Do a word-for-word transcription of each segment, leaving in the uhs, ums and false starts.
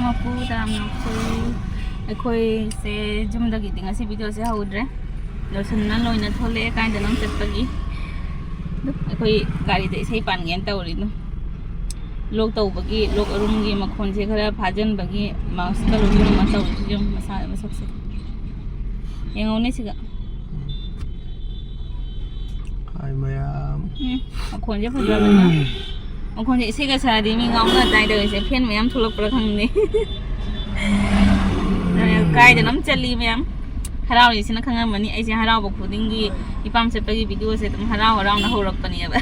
ꯃꯄꯨ ꯇꯔꯥꯝꯅ ꯑꯩꯈꯣꯏ, ꯑꯩꯈꯣꯏꯁꯦ ꯌꯨꯝꯗꯒꯤꯗꯤ ꯉꯁꯤ ꯚꯤꯗꯤꯑꯣꯁꯦ ꯍꯧꯗ꯭ꯔꯦ꯫ ꯂꯣꯏꯁꯟꯅ ꯂꯣꯏꯅ ꯊꯣꯛꯂꯛꯑꯦ ꯀꯥꯏꯗꯅꯣꯝ ꯆꯠꯄꯒꯤ꯫ ꯑꯗꯨꯝ ꯑꯩꯈꯣꯏ ꯒꯥꯔꯤꯗ ꯏꯁꯩ ꯄꯥꯟꯒꯦꯅ ꯇꯧꯔꯤꯅꯣ꯫ ꯂꯣꯛ ꯇꯧꯕꯒꯤ, ꯂꯣꯛ ꯑꯔꯨꯝꯒꯤ ꯃꯈꯣꯟꯁꯦ ꯈꯔ ꯐꯥꯖꯤꯟꯕꯒꯤ ꯃꯥꯛꯁꯀ ꯂꯧꯁꯤꯟꯕ ꯇꯧꯔꯤꯁꯤ ꯌꯦꯡꯉꯨ, ꯃꯁꯥ ꯃꯁꯛꯁꯦ꯫ ꯌꯦꯡꯉꯧꯅꯦ ꯁꯤꯒ꯫ ꯍꯥꯏ ꯃꯌꯥꯝ꯫ ꯎꯝ, ꯃꯈꯣꯟꯁꯦ ꯐꯖꯕꯅ꯫ ꯃꯈꯣꯟꯁꯦ ꯏꯁꯩꯒ ꯁꯥꯔꯗꯤ ꯃꯤ ꯉꯥꯎꯅ ꯇꯥꯏ ꯇꯧꯔꯤꯁꯦ꯫ ꯐꯦꯟ ꯃꯌꯥꯝ ꯊꯣꯛꯂꯛꯄ꯭ꯔꯥ ꯈꯪꯗꯦ꯫ ꯀꯥꯏꯗꯅꯣꯝ ꯆꯠꯂꯤ ꯃꯌꯥꯝ꯫ ꯍꯔꯥꯎꯔꯤꯁꯤꯅ ꯈꯪꯉꯝꯃꯅꯤ꯫ ꯑꯩꯁꯦ ꯍꯔꯥꯎꯕ ꯈꯨꯗꯤꯡꯒꯤ ꯏꯄꯥꯝ ꯆꯠꯄꯒꯤ ꯚꯤꯗꯤꯑꯣꯁꯦ ꯑꯗꯨꯝ ꯍꯔꯥꯎ ꯍꯔꯥꯎꯅ ꯍꯧꯔꯛꯄꯅꯦꯕ꯫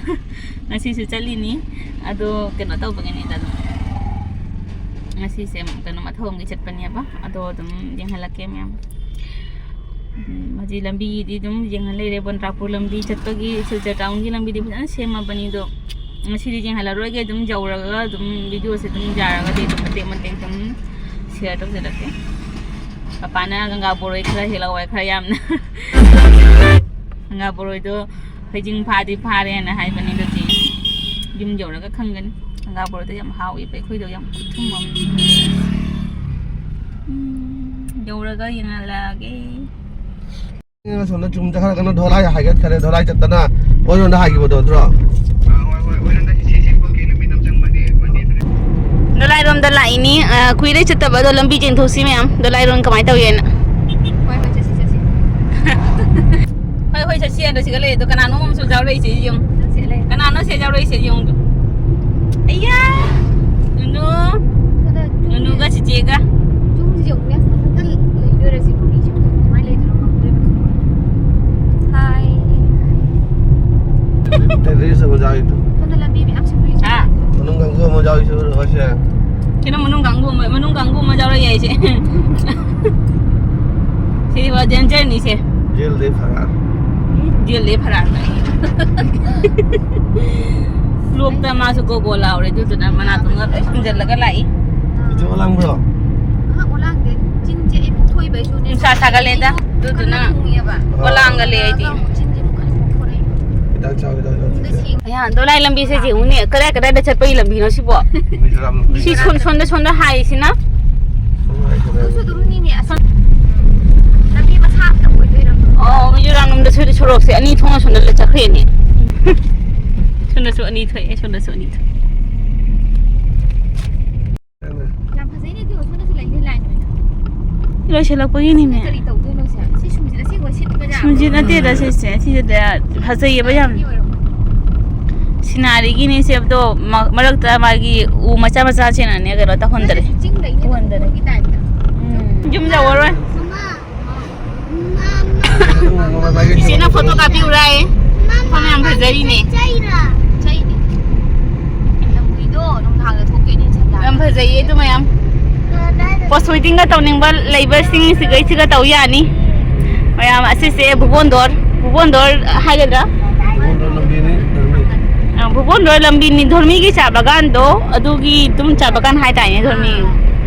ꯉꯁꯤꯁꯨ ꯆꯠꯂꯤꯅꯤ꯫ ꯑꯗꯣ ꯀꯩꯅꯣ ꯇꯧꯕꯒꯤꯅꯤꯗ ꯑꯗꯨꯝ꯫ ꯉꯁꯤꯁꯦ ꯀꯩꯅꯣ ꯃꯊꯧ ꯑꯃꯒꯤ ꯆꯠꯄꯅꯦꯕ꯫ ꯑꯗꯣ ꯑꯗꯨꯝ ꯌꯦꯡꯍꯜꯂꯛꯀꯦ ꯃꯌꯥꯝ꯫ ꯎꯝ, ꯍꯧꯖꯤꯛ ꯂꯝꯕꯤꯒꯤꯗꯤ ꯑꯗꯨꯝ ꯌꯦꯡꯍꯜ ꯂꯩꯔꯦ꯫ ꯕꯣꯟꯗ꯭ꯔꯥꯄꯨꯔ ꯂꯝꯕꯤ ꯆꯠꯄꯒꯤ ꯁꯤꯜꯆꯔ ꯇꯥꯎꯟꯒꯤ ꯂꯝꯕꯤꯗꯤ ꯐꯖꯅ ꯁꯦꯝꯃꯕꯅꯤ꯫ ꯑꯗꯣ ꯉꯁꯤꯗꯤ ꯌꯦꯡꯍꯜꯂꯔꯣꯏꯒꯦ꯫ ꯑꯗꯨꯝ ꯌꯧꯔꯒ ꯑꯗꯨꯝ ꯚꯤꯗꯤꯑꯣꯁꯦ ꯑꯗꯨꯝ ꯌꯥꯔꯒꯗꯤ ꯑꯗꯨꯝ ꯃꯇꯦꯛ ꯃꯇꯦꯛ ꯑꯗꯨꯝ ꯁꯤꯌꯔ ꯇꯧꯖꯔꯛꯀꯦ꯫ ꯄꯄꯥꯅ ꯒꯪꯒꯥ ꯕꯣꯔꯣꯏ ꯈꯔ ꯍꯦꯛꯂꯛꯑꯣ ꯍꯥꯏ, ꯈꯔ ꯌꯥꯝꯅ꯫ ꯒꯪꯒꯥ ꯕꯣꯔꯣꯏꯗꯣ ꯍꯩꯖꯤꯡ ꯐꯥꯗꯤ ꯐꯥꯔꯦꯅ ꯍꯥꯏꯕꯅꯤ꯫ ꯑꯗꯨꯗꯤ ꯌꯨꯝ ꯌꯧꯔꯒ ꯈꯪꯒꯅꯤ꯫ ꯒꯪꯒꯥ ꯕꯣꯔꯣꯏꯗꯣ ꯌꯥꯝ ꯍꯥꯎꯋꯦꯕ, ꯑꯩꯈꯣꯏꯗꯣ ꯌꯥꯝ ꯈꯨꯊꯨꯝ ꯑꯃ꯫ ꯎꯝ, ꯌꯧꯔꯒ ꯌꯦꯡꯍꯜꯂꯛꯑꯒꯦ꯫ ꯑꯁꯣꯝꯗ ꯆꯨꯝ ꯆꯠꯈ꯭ꯔꯒꯅ ꯙꯣꯂꯥꯏ ꯍꯥꯏꯒꯠꯈ꯭ꯔꯦ꯫ ꯙꯣꯂꯥꯏ ꯆꯠꯇꯅ ꯑꯣꯏꯔꯣꯝꯗ ꯍꯥꯏꯈꯤꯕꯗꯣ ꯅꯠꯇ꯭ꯔꯣ? ꯙꯣꯂꯥꯏꯔꯣꯝꯗ ꯂꯥꯛꯏꯅꯤ꯫ ꯑ, ꯀꯨꯏꯔꯦ ꯆꯠꯇꯕ꯫ ꯑꯗꯣ ꯂꯝꯕꯤ ꯌꯦꯡꯊꯣꯛꯁꯤ ꯃꯌꯥꯝ, ꯙꯣꯂꯥꯏꯔꯣꯝ ꯀꯃꯥꯏꯅ ꯇꯧꯒꯦꯅ꯫ ꯍꯣꯏ, ꯍꯣꯏ, ꯆꯠꯁꯤ, ꯆꯠꯁꯤ꯫ ꯍꯣꯏ, ꯍꯣꯏ, ꯆꯠꯁꯤ ꯑꯗꯣ꯫ ꯁꯤꯒ ꯂꯩ ꯑꯗꯣ꯫ ꯀꯅꯥꯅꯣ ꯑꯃꯁꯨ ꯌꯥꯎꯔꯛꯏꯁꯦ ꯌꯦꯡꯉꯨ꯫ ꯆꯠꯁꯤ, ꯂꯩ꯫ ꯀꯅꯥꯅꯣ ꯁꯤ ꯌꯥꯎꯔꯛꯏꯁꯦ ꯌꯦꯡꯉꯨ꯫ ꯑꯩꯌꯥ! ꯅꯨꯅꯨ꯫ ꯁꯣꯝꯗ ꯇꯨꯝ-, ꯅꯨꯅꯨꯒ ꯆꯤꯆꯦꯒ꯫ ꯇꯨꯝꯁꯤ ꯌꯦꯡꯉꯨꯅꯦ꯫ ꯃꯊꯟꯇ ꯂꯩꯗꯣꯏꯔ ꯁꯤꯕꯨ? ꯃꯤꯁꯤꯕꯨ ꯀꯃꯥꯏꯅ ꯂꯩꯗꯣꯏꯅꯣ ꯈꯪꯗꯦ꯫ ꯍꯥꯏ꯫ ꯇꯦꯔꯦꯁ ꯑꯃ ꯌꯥꯎꯔꯤꯗꯨ꯫ ꯁꯣꯝꯗ ꯂꯝꯕꯤ ꯃꯌꯥꯝ ꯁꯦꯝꯗꯣꯛꯏꯁꯦ꯫ ꯍꯥ? ꯃꯅꯨꯡ ꯀꯥꯡꯕꯨ ꯑꯃ ꯌꯥꯎꯔꯤꯁꯨ ꯎꯔꯕꯁꯦ꯫ ꯀꯩꯅꯣ ꯃꯅꯨꯡ ꯀꯥꯡꯕꯨ ꯑꯃ, ꯃꯅꯨꯡ ꯀꯥꯡꯕꯨ ꯑꯃ ꯌꯥꯎꯔꯛꯏ ꯍꯥꯏꯁꯦ꯫ ꯁꯤꯗꯤ ꯄꯨꯔꯥ ꯗꯦꯟꯖꯔꯅꯤꯁꯦ꯫ ꯖꯦꯜꯗꯩ ꯐꯔꯥꯔ꯫ ꯖꯦꯜꯗꯩ ꯐꯔꯥꯔ꯫ ꯂꯣꯛꯇ ꯃꯥꯁꯨ ꯒꯣꯒꯣ ꯂꯥꯎꯔꯦ, ꯑꯗꯨꯗꯨꯅ ꯃꯅꯥꯇꯣꯟꯒ ꯂꯣꯏ ꯈꯨꯝꯖꯤꯜꯂꯒ ꯂꯥꯛꯏ꯫ ꯏꯆꯦ ꯑꯣꯂꯥꯡꯕ꯭ꯔꯣ? ꯑꯍ, ꯑꯣꯂꯥꯡꯗꯦ꯫ ꯆꯤꯟꯁꯦ ꯑꯩ ꯄꯨꯛ ꯊꯣꯏꯕ ꯑꯩꯁꯨꯅꯦ꯫ ꯅꯨꯡꯁꯥ ꯁꯥꯒꯠꯂꯦꯗ, ꯑꯩꯁꯨ ꯑꯗꯨꯗꯨꯅ ꯀꯟꯅ ꯊꯨꯡꯉꯦꯕ꯫ ꯑꯣꯂꯥꯡꯒꯂꯦ ꯑꯩꯗꯤ꯫ ꯑꯃꯨꯛ ꯆꯤꯟꯁꯦ ꯑꯃꯨꯛ ꯀꯟꯅ ꯄꯣꯛꯊꯣꯔꯛꯏ꯫ ꯍꯤꯗꯥꯛ ꯆꯥꯎ, ꯍꯤꯗꯥꯛ ꯆꯥꯎ, ꯆꯤꯟꯁꯦ꯫ ꯁꯦꯡ-, ꯑꯌꯥ, ꯗꯣꯂꯥꯏ ꯂꯝꯕꯤꯁꯦ ꯌꯦꯡꯉꯨꯅꯦ, ꯀꯗꯥꯏ ꯀꯗꯥꯏꯗ ꯆꯠꯄꯒꯤ ꯂꯝꯕꯤꯅꯣ ꯁꯤꯕꯣ? ꯃꯤꯖꯣꯔꯥꯝ ꯂꯝꯕꯤ꯫ ꯁꯤ ꯁꯣꯝ-, ꯁꯣꯝꯗ, ꯁꯣꯝꯗ ꯍꯥꯏꯔꯤꯁꯤꯅ ꯑꯁꯣꯝ ꯂꯝꯕꯤ ꯃꯁꯥ ꯑꯝꯇ ꯑꯣꯏꯗꯣꯏꯔꯝꯃꯣꯏ꯫ ꯑꯣ, ꯃꯤꯖꯣꯔꯥꯝ ꯂꯣꯝꯗ ꯁꯣꯏꯗ ꯁꯣꯔꯣꯛꯁꯦ ꯑꯅꯤ ꯊꯣꯛꯅ ꯁꯣꯝꯗ ꯆꯠꯈ꯭ꯔꯦꯅꯦ꯫ ꯁꯣꯝꯗꯁꯨ ꯑꯅꯤ ꯊꯣꯛꯑꯦ, ꯁꯣꯝꯗꯁꯨ ꯑꯅꯤ ꯊꯣꯛꯑꯦ꯫ ꯌꯥꯝ ꯐꯖꯩꯅꯦ ꯑꯗꯨ, ꯁꯣꯝꯗꯁꯨ ꯂꯩꯅꯤ ꯂꯥꯏꯟ ꯑꯣꯏꯅ꯫ ꯂꯣꯏꯁꯤꯜꯂꯛꯄꯒꯤꯅꯤꯅꯦ꯫ ꯀꯔꯤ ꯇꯧꯗꯣꯏꯅꯣ ꯁꯦ? ꯁꯤ ꯁꯨꯝꯁꯤꯠ ꯑꯁꯦꯡꯕ ꯁꯤꯠꯄ ꯖꯥꯠꯂꯣ? ꯁꯨꯝꯁꯤꯠ ꯅꯠꯇꯦꯗ ꯁꯤꯁꯦ, ꯁꯤꯁꯤꯗ ꯐꯖꯩꯌꯦꯕ ꯌꯥꯝ꯫ ꯁꯤꯅꯥꯔꯤꯒꯤꯅꯦ ꯁꯦ, ꯑꯗꯣ ꯃ-, ꯃꯔꯛꯇ ꯃꯥꯒꯤ ꯎ ꯃꯆꯥ ꯃꯆꯥꯁꯤꯅꯅꯦ ꯀꯩꯅꯣ ꯇꯧꯍꯟꯗꯔꯦ꯫ ꯆꯤꯡꯗꯩꯅꯦ ꯎꯍꯟꯗꯔꯦ꯫ ꯎꯈ꯭ꯔꯨꯜꯒꯤ ꯇꯥꯏꯞꯇ꯫ ꯎꯝ꯫ ꯌꯨꯝ ꯌꯧꯔꯔꯣꯏ꯫ ꯃꯃꯥ, ꯃꯃꯥ, ꯏꯆꯦꯅ ꯐꯣꯇꯣ ꯀꯥꯞꯄꯤꯎꯔꯥꯏ? ꯃꯐꯝ ꯌꯥꯝ ꯐꯖꯔꯤꯅꯦ꯫ ꯆꯩꯔꯥ? ꯆꯩꯅꯦ꯫ ꯂꯝꯒꯨꯏꯗꯣ ꯅꯨꯡꯗꯥꯡꯗ ꯊꯣꯛꯇꯣꯏꯅꯦ, ꯁꯟꯗꯥ꯫ ꯌꯥꯝ ꯐꯖꯩꯌꯦ ꯑꯗꯨ ꯃꯌꯥꯝ꯫ ꯀꯗꯥꯏꯗ? Post weddingꯒ ꯇꯧꯅꯤꯡꯕ ꯂꯩꯕꯁꯤꯡ ꯁꯤꯒꯩꯁꯤꯒ ꯇꯧ ꯌꯥꯅꯤ꯫ ꯃꯌꯥꯝ, ꯑꯁꯤꯁꯦ ꯚꯨꯕꯣꯟꯗꯣꯔ꯫ ꯚꯨꯕꯣꯟꯗꯣꯔ ꯍꯥꯏꯒꯗ꯭ꯔꯥ? ꯚꯨꯕꯣꯟꯗꯣꯔ ꯂꯝꯕꯤꯅꯤ, ꯙꯔꯃꯤ꯫ ꯑ, ꯚꯨꯕꯣꯟꯗꯣꯔ ꯂꯝꯕꯤꯅꯤ, ꯙꯔꯃꯤꯒꯤ ꯆꯥ ꯕꯥꯒꯥꯟꯗꯣ, ꯑꯗꯨꯒꯤ ꯑꯗꯨꯝ ꯆꯥ ꯕꯥꯒꯥꯟ ꯍꯥꯏꯇꯥꯏꯅꯦ, ꯙꯔꯃꯤ꯫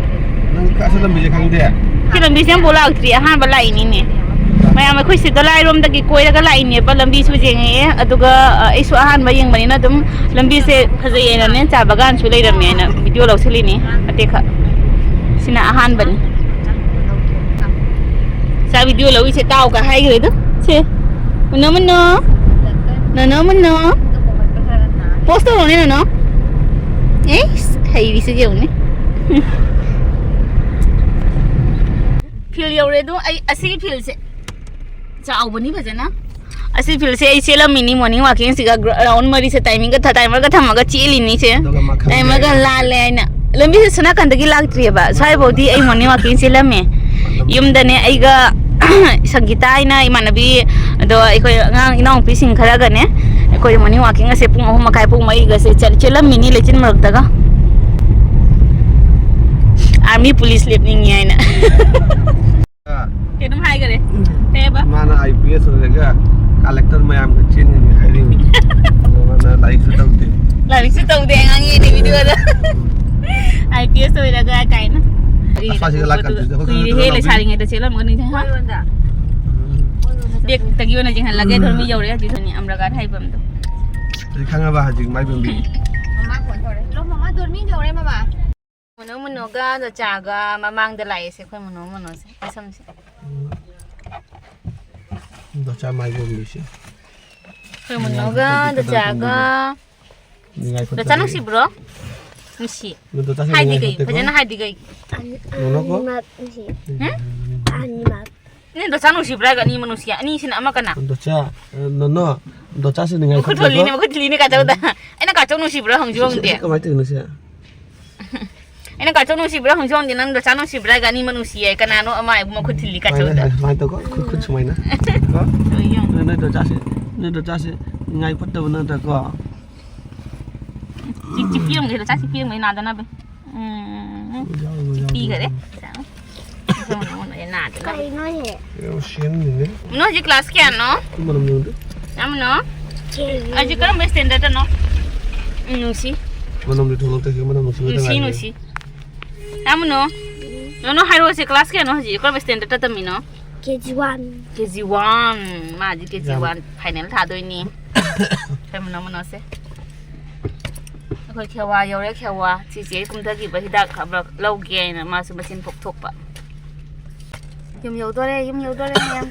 ꯅꯪ ꯑꯁꯤ ꯂꯝꯕꯤꯁꯦ ꯈꯪꯗꯦ? ꯁꯤ ꯂꯝꯕꯤꯁꯦ ꯑꯃꯐꯥꯎ ꯂꯥꯛꯇ꯭ꯔꯤ, ꯑꯍꯥꯟꯕ ꯂꯥꯛꯏꯅꯤꯅꯦ꯫ ꯃꯌꯥꯝ, ꯑꯩꯈꯣꯏ ꯁꯤꯗ ꯂꯥꯏꯔꯣꯝꯗꯒꯤ ꯀꯣꯏꯔꯒ ꯂꯥꯛꯏꯅꯦꯕ, ꯂꯝꯕꯤꯁꯨ ꯌꯦꯡꯉꯛꯑꯦ, ꯑꯗꯨꯒ, ꯑ, ꯑꯩꯁꯨ ꯑꯍꯥꯟꯕ ꯌꯦꯡꯕꯅꯤꯅ ꯑꯗꯨꯝ ꯂꯝꯕꯤꯁꯦ ꯐꯖꯩꯌꯦꯅꯅꯦ, ꯆꯥ ꯕꯥꯒꯥꯟꯁꯨ ꯂꯩꯔꯝꯃꯦꯅ video ꯂꯧꯁꯤꯜꯂꯤꯅꯤ ꯃꯇꯦꯛꯈꯛ꯫ ꯁꯤꯅ ꯑꯍꯥꯟꯕꯅꯤ꯫ ꯆꯥ video ꯂꯧꯔꯤꯁꯦ ꯇꯥꯎꯒ ꯍꯥꯏꯈ꯭ꯔꯦꯗꯣ꯫ ꯁꯦ꯫ ꯃꯨꯟꯅꯣ, ꯃꯨꯟꯅꯣ꯫ ꯅꯣꯅꯣ, ꯃꯨꯟꯅꯣ꯫ Post ꯇꯧꯔꯣꯅꯦ, ꯅꯣꯅꯣ꯫ ꯑꯦꯁ, ꯍꯩꯔꯤꯁꯦ ꯌꯦꯡꯉꯨꯅꯦ꯫ Field ꯌꯧꯔꯦ ꯑꯗꯣ, ꯑꯩ ꯑꯁꯤꯒꯤ fieldꯁꯦ ꯆꯥꯎꯕꯅꯤ ꯐꯖꯅ꯫ ꯑꯁꯤ fieldꯁꯦ ꯑꯩ ꯆꯦꯜꯂꯝꯃꯤꯅꯤ morning walkingꯁꯤꯒ, ꯒ꯭ꯔ-, round ꯃꯔꯤꯁꯦ timingꯒ ꯊ-, timerꯒ ꯊꯝꯃꯒ ꯆꯦꯜꯂꯤꯅꯤꯁꯦ꯫ ꯑꯗꯨꯒ ꯃꯈꯜ timerꯒ ꯂꯩꯔꯦ꯫ ꯂꯥꯜꯂꯦ ꯍꯥꯏꯅ꯫ ꯂꯝꯕꯤꯁꯦ ꯁꯣꯝ ꯅꯥꯀꯟꯗꯒꯤ ꯂꯥꯛꯇ꯭ꯔꯤꯑꯕ꯫ ꯁ꯭ꯋꯥꯏꯐꯥꯎꯗꯤ ꯑꯩ morning walking ꯆꯦꯜꯂꯝꯃꯦ꯫ ꯌꯨꯝꯗꯅꯦ ꯑꯩꯒ ꯁꯪꯒꯤꯇꯥ ꯍꯥꯏꯅ ꯏꯃꯥꯟꯅꯕꯤ, ꯑꯗꯣ ꯑꯩꯈꯣꯏ ꯑꯉꯥꯡ ꯏꯅꯥꯎꯅꯨꯄꯤꯁꯤꯡ ꯈꯔꯒꯅꯦ, ꯑꯩꯈꯣꯏ morning walking ꯑꯁꯦ ꯄꯨꯡ ꯑꯍꯨꯝ ꯃꯈꯥꯏ, ꯄꯨꯡ ꯃꯔꯤꯒꯁꯦ ꯆꯠ-, ꯆꯦꯜꯂꯝꯃꯤꯅꯤ ꯂꯩꯆꯤꯟ ꯃꯔꯛꯇꯒ꯫ Army police ꯂꯦꯞꯅꯤꯡꯉꯤ ꯍꯥꯏꯅ꯫ ꯑꯥ꯫ ꯀꯩꯅꯣꯝ ꯍꯥꯏꯈꯔꯦ꯫ ꯀꯩ ꯍꯥꯏꯕ? ꯃꯥꯅ IPS ꯑꯣꯏꯔꯒ collector ꯃꯌꯥꯝꯒ ꯆꯦꯟꯒꯅꯤ ꯍꯥꯏꯔꯤꯕꯅꯤ꯫ ꯑꯗꯣ ꯃꯥꯅ ꯂꯥꯏꯔꯤꯛꯁꯨ ꯇꯧꯗꯦ꯫ ꯂꯥꯏꯔꯤꯛꯁꯨ ꯇꯧꯗꯦ, ꯑꯉꯥꯡ ꯌꯦꯡꯉꯦ videoꯗ꯫ IPS ꯑꯣꯏꯔꯒ ꯀꯥꯏꯅ꯫ ꯑꯁ, ꯃꯥꯁꯤꯒ ꯂꯥꯛꯀꯥꯟꯗ ꯑꯩꯈꯣꯏ ꯀꯨꯏꯔꯦꯍꯦ, ꯂꯧꯕꯤ-, ꯂꯩꯁꯥꯔꯤꯉꯩꯗ ꯆꯦꯜꯂꯝꯒꯅꯤ꯫ ꯍꯥ? ꯎꯝ꯫ Backꯇꯒꯤ ꯑꯣꯏꯅ ꯌꯦꯡꯍꯜꯂꯒꯦ, ꯙꯔꯃꯤ ꯌꯧꯔꯦ ꯍꯧꯖꯤꯛ꯫ ꯑꯝꯔꯒꯥꯟ ꯍꯥꯏꯐꯝꯗꯣ꯫ ꯍꯧꯖꯤꯛ ꯈꯪꯉꯕ ꯍꯧꯖꯤꯛ ꯃꯥꯏ ꯄꯦꯝꯕꯤ? ꯃꯃꯥ phone ꯇꯧꯔꯦ꯫ Hello, ꯃꯃꯥ, ꯙꯔꯃꯤ ꯌꯧꯔꯦ, ꯃꯃꯥ꯫ ꯃꯨꯅꯣ ꯃꯨꯅꯣꯒ ꯗꯣꯆꯥꯒ ꯃꯃꯥꯡꯗ ꯂꯥꯛꯑꯦꯁꯦ, ꯑꯩꯈꯣꯏ ꯃꯨꯅꯣ ꯃꯨꯅꯣꯁꯦ꯫ ꯃꯁꯝꯁꯦ꯫ ꯎꯝ꯫ ꯗꯣꯆꯥ ꯃꯥꯏꯕꯣꯝꯕꯤꯁꯦ꯫ ꯑꯩꯈꯣꯏ ꯃꯨꯅꯣꯒ ꯅꯤꯡꯉꯥꯏ ꯐꯠꯇꯕ ꯗꯣꯆꯥꯒ꯫ ꯈꯪꯗꯦ꯫ ꯅꯤꯡꯉꯥꯏ ꯐꯠꯇꯕ ꯗꯣꯆꯥ ꯈꯪꯗꯦ꯫ ꯅꯨꯡꯁꯤꯕ꯭ꯔꯣ? ꯅꯨꯡꯁꯤ꯫ ꯑꯗꯣ ꯗꯣꯆꯥꯁꯦ ꯍꯥꯏꯗꯤ ꯅꯤꯡꯉꯥꯏ ꯀꯩ? ꯐꯠꯇꯕ꯫ ꯐꯖꯅ ꯍꯥꯏꯗꯤ ꯀꯩ? ꯅꯣꯅꯣꯀꯣ? ꯑꯅꯤꯃꯛ ꯅꯨꯡꯁꯤ꯫ ꯎꯝ? ꯑꯅꯤꯃꯛ꯫ ꯅꯪ ꯗꯣꯆꯥ ꯅꯨꯡꯁꯤꯕ꯭ꯔꯥ ꯍꯥꯏꯒ ꯑꯅꯤꯃꯛ ꯅꯨꯡꯁꯤ? ꯑꯅꯤꯁꯤꯅ ꯑꯃ ꯀꯅꯥ? ꯗꯣꯆꯥ, ꯑ, ꯅꯣꯅꯣ, ꯗꯣꯆꯥꯁꯦ ꯅꯤꯡꯉꯥꯏ ꯃꯈꯨꯠ ꯐꯠꯇꯕꯀꯣ? ꯊꯨꯜꯂꯤꯅꯦ, ꯃꯈꯨꯠ ꯊꯨꯜꯂꯤꯅꯦ ꯀꯥꯆꯧꯗ꯫ ꯑꯩꯅ ꯀꯥꯆꯧ ꯅꯨꯡꯁꯤꯕ꯭ꯔꯥ ꯍꯪꯁꯨ ꯁꯤ, ꯁꯤ, ꯍꯪꯗꯦ꯫ ꯁꯤ ꯀꯃꯥꯏꯅ ꯇꯧꯔꯤꯅꯣ ꯁꯤ? ꯑꯩꯅ ꯀꯥꯆꯧ ꯅꯨꯡꯁꯤꯕ꯭ꯔꯥ ꯍꯪꯁꯨ ꯍꯪꯗꯦ, ꯅꯪ ꯗꯣꯆꯥ ꯅꯨꯡꯁꯤꯕ꯭ꯔꯥ ꯍꯥꯏꯒ ꯑꯅꯤꯃꯛ ꯅꯨꯡꯁꯤꯌꯦ꯫ ꯀꯅꯥꯅꯣ ꯑꯃ ꯍꯥꯏꯕꯨ ꯃꯈꯨꯠ ꯊꯤꯜꯂꯤ ꯁꯨꯃꯥꯏꯅ, ꯀꯥꯆꯧꯗ? ꯁꯨꯃꯥꯏꯅ ꯇꯧꯀꯣ, ꯈꯨꯠ, ꯈꯨꯠ ꯁꯨꯃꯥꯏꯅ꯫ ꯀꯣ? ꯍꯣꯏ, ꯌꯦꯡꯉꯣ꯫ ꯅꯣꯏ, ꯅꯣꯏ ꯗꯣꯆꯥꯁꯦ, ꯅꯣꯏ ꯗꯣꯆꯥꯁꯦ ꯅꯤꯡꯉꯥꯏ ꯐꯠꯇꯕ ꯅꯠꯇ꯭ꯔꯀꯣ? ꯆꯤ-, ꯆꯤꯛꯄꯤꯔꯝꯒꯦ, ꯗꯣꯆꯥ ꯆꯤꯛꯄꯤꯔꯝꯒꯦ, ꯅꯥꯗꯅꯕ꯫ ꯎꯝ, ꯌꯥꯎꯔꯣꯏ, ꯌꯥꯎꯔꯣꯏ, ꯆꯤꯛꯄꯤꯈꯔꯦ꯫ ꯌꯥꯎꯔꯣꯏ꯫ ꯅꯥꯗꯅꯕ꯫ ꯀꯩꯅꯣ ꯍꯦ? ꯌꯥꯝ ꯁꯦꯝꯃꯤꯅꯦ꯫ ꯃꯨꯅꯣ ꯍꯧꯖꯤꯛ class ꯀꯌꯥꯅꯣ? ꯃꯅꯝ ꯅꯝꯗꯦ꯫ ꯌꯥꯝ ꯃꯨꯅꯣ? ꯀꯦ ꯖꯤ꯫ ꯍꯧꯖꯤꯛ ꯀꯔꯝꯕ standardꯅꯣ? ꯎꯝ, ꯅꯨꯡꯁꯤ꯫ ꯃꯅꯝꯗꯤ ꯊꯣꯛꯂꯛꯇꯦ, ꯁꯤ ꯃꯅꯝ ꯅꯨꯡꯁꯤꯕꯇ ꯅꯨꯡꯁꯤ, ꯉꯥꯏꯔꯦ꯫ ꯅꯨꯡꯁꯤ꯫ ꯌꯥꯝ ꯃꯨꯅꯣ? ꯅꯣꯅꯣ ꯍꯥꯏꯔꯛꯑꯣꯁꯦ, class ꯀꯌꯥꯅꯣ ꯍꯧꯖꯤꯛ? ꯀꯔꯝꯕ standardꯇ ꯇꯝꯃꯤꯅꯣ? ꯀꯦ ꯖꯤ ꯋꯥꯟ꯫ ꯀꯦ ꯖꯤ ꯋꯥꯟ꯫ ꯃꯥ ꯍꯧꯖꯤꯛ ꯀꯦ ꯖꯤ ꯋꯥꯟ ꯌꯥꯝ꯫ Final ꯊꯥꯗꯣꯏꯅꯤ꯫ ꯑꯩꯈꯣꯏ ꯃꯨꯅꯣ ꯃꯨꯅꯣꯁꯦ꯫ ꯑꯩꯈꯣꯏ ꯈꯦꯋꯥ ꯌꯧꯔꯦ, ꯈꯦꯋꯥ꯫ ꯆꯤꯆꯦ ꯀꯨꯝꯊꯈꯤꯕ ꯍꯤꯗꯥꯛ ꯀꯥꯞꯂꯛ-, ꯂꯧꯒꯦ ꯍꯥꯏꯅ ꯃꯥꯁꯨ ꯃꯆꯤꯟ ꯄꯣꯛꯊꯣꯛꯄ꯫ ꯌꯨꯝ ꯌꯧꯗꯣꯔꯦ, ꯌꯨꯝ ꯌꯧꯗꯣꯔꯦ ꯃꯌꯥꯝ꯫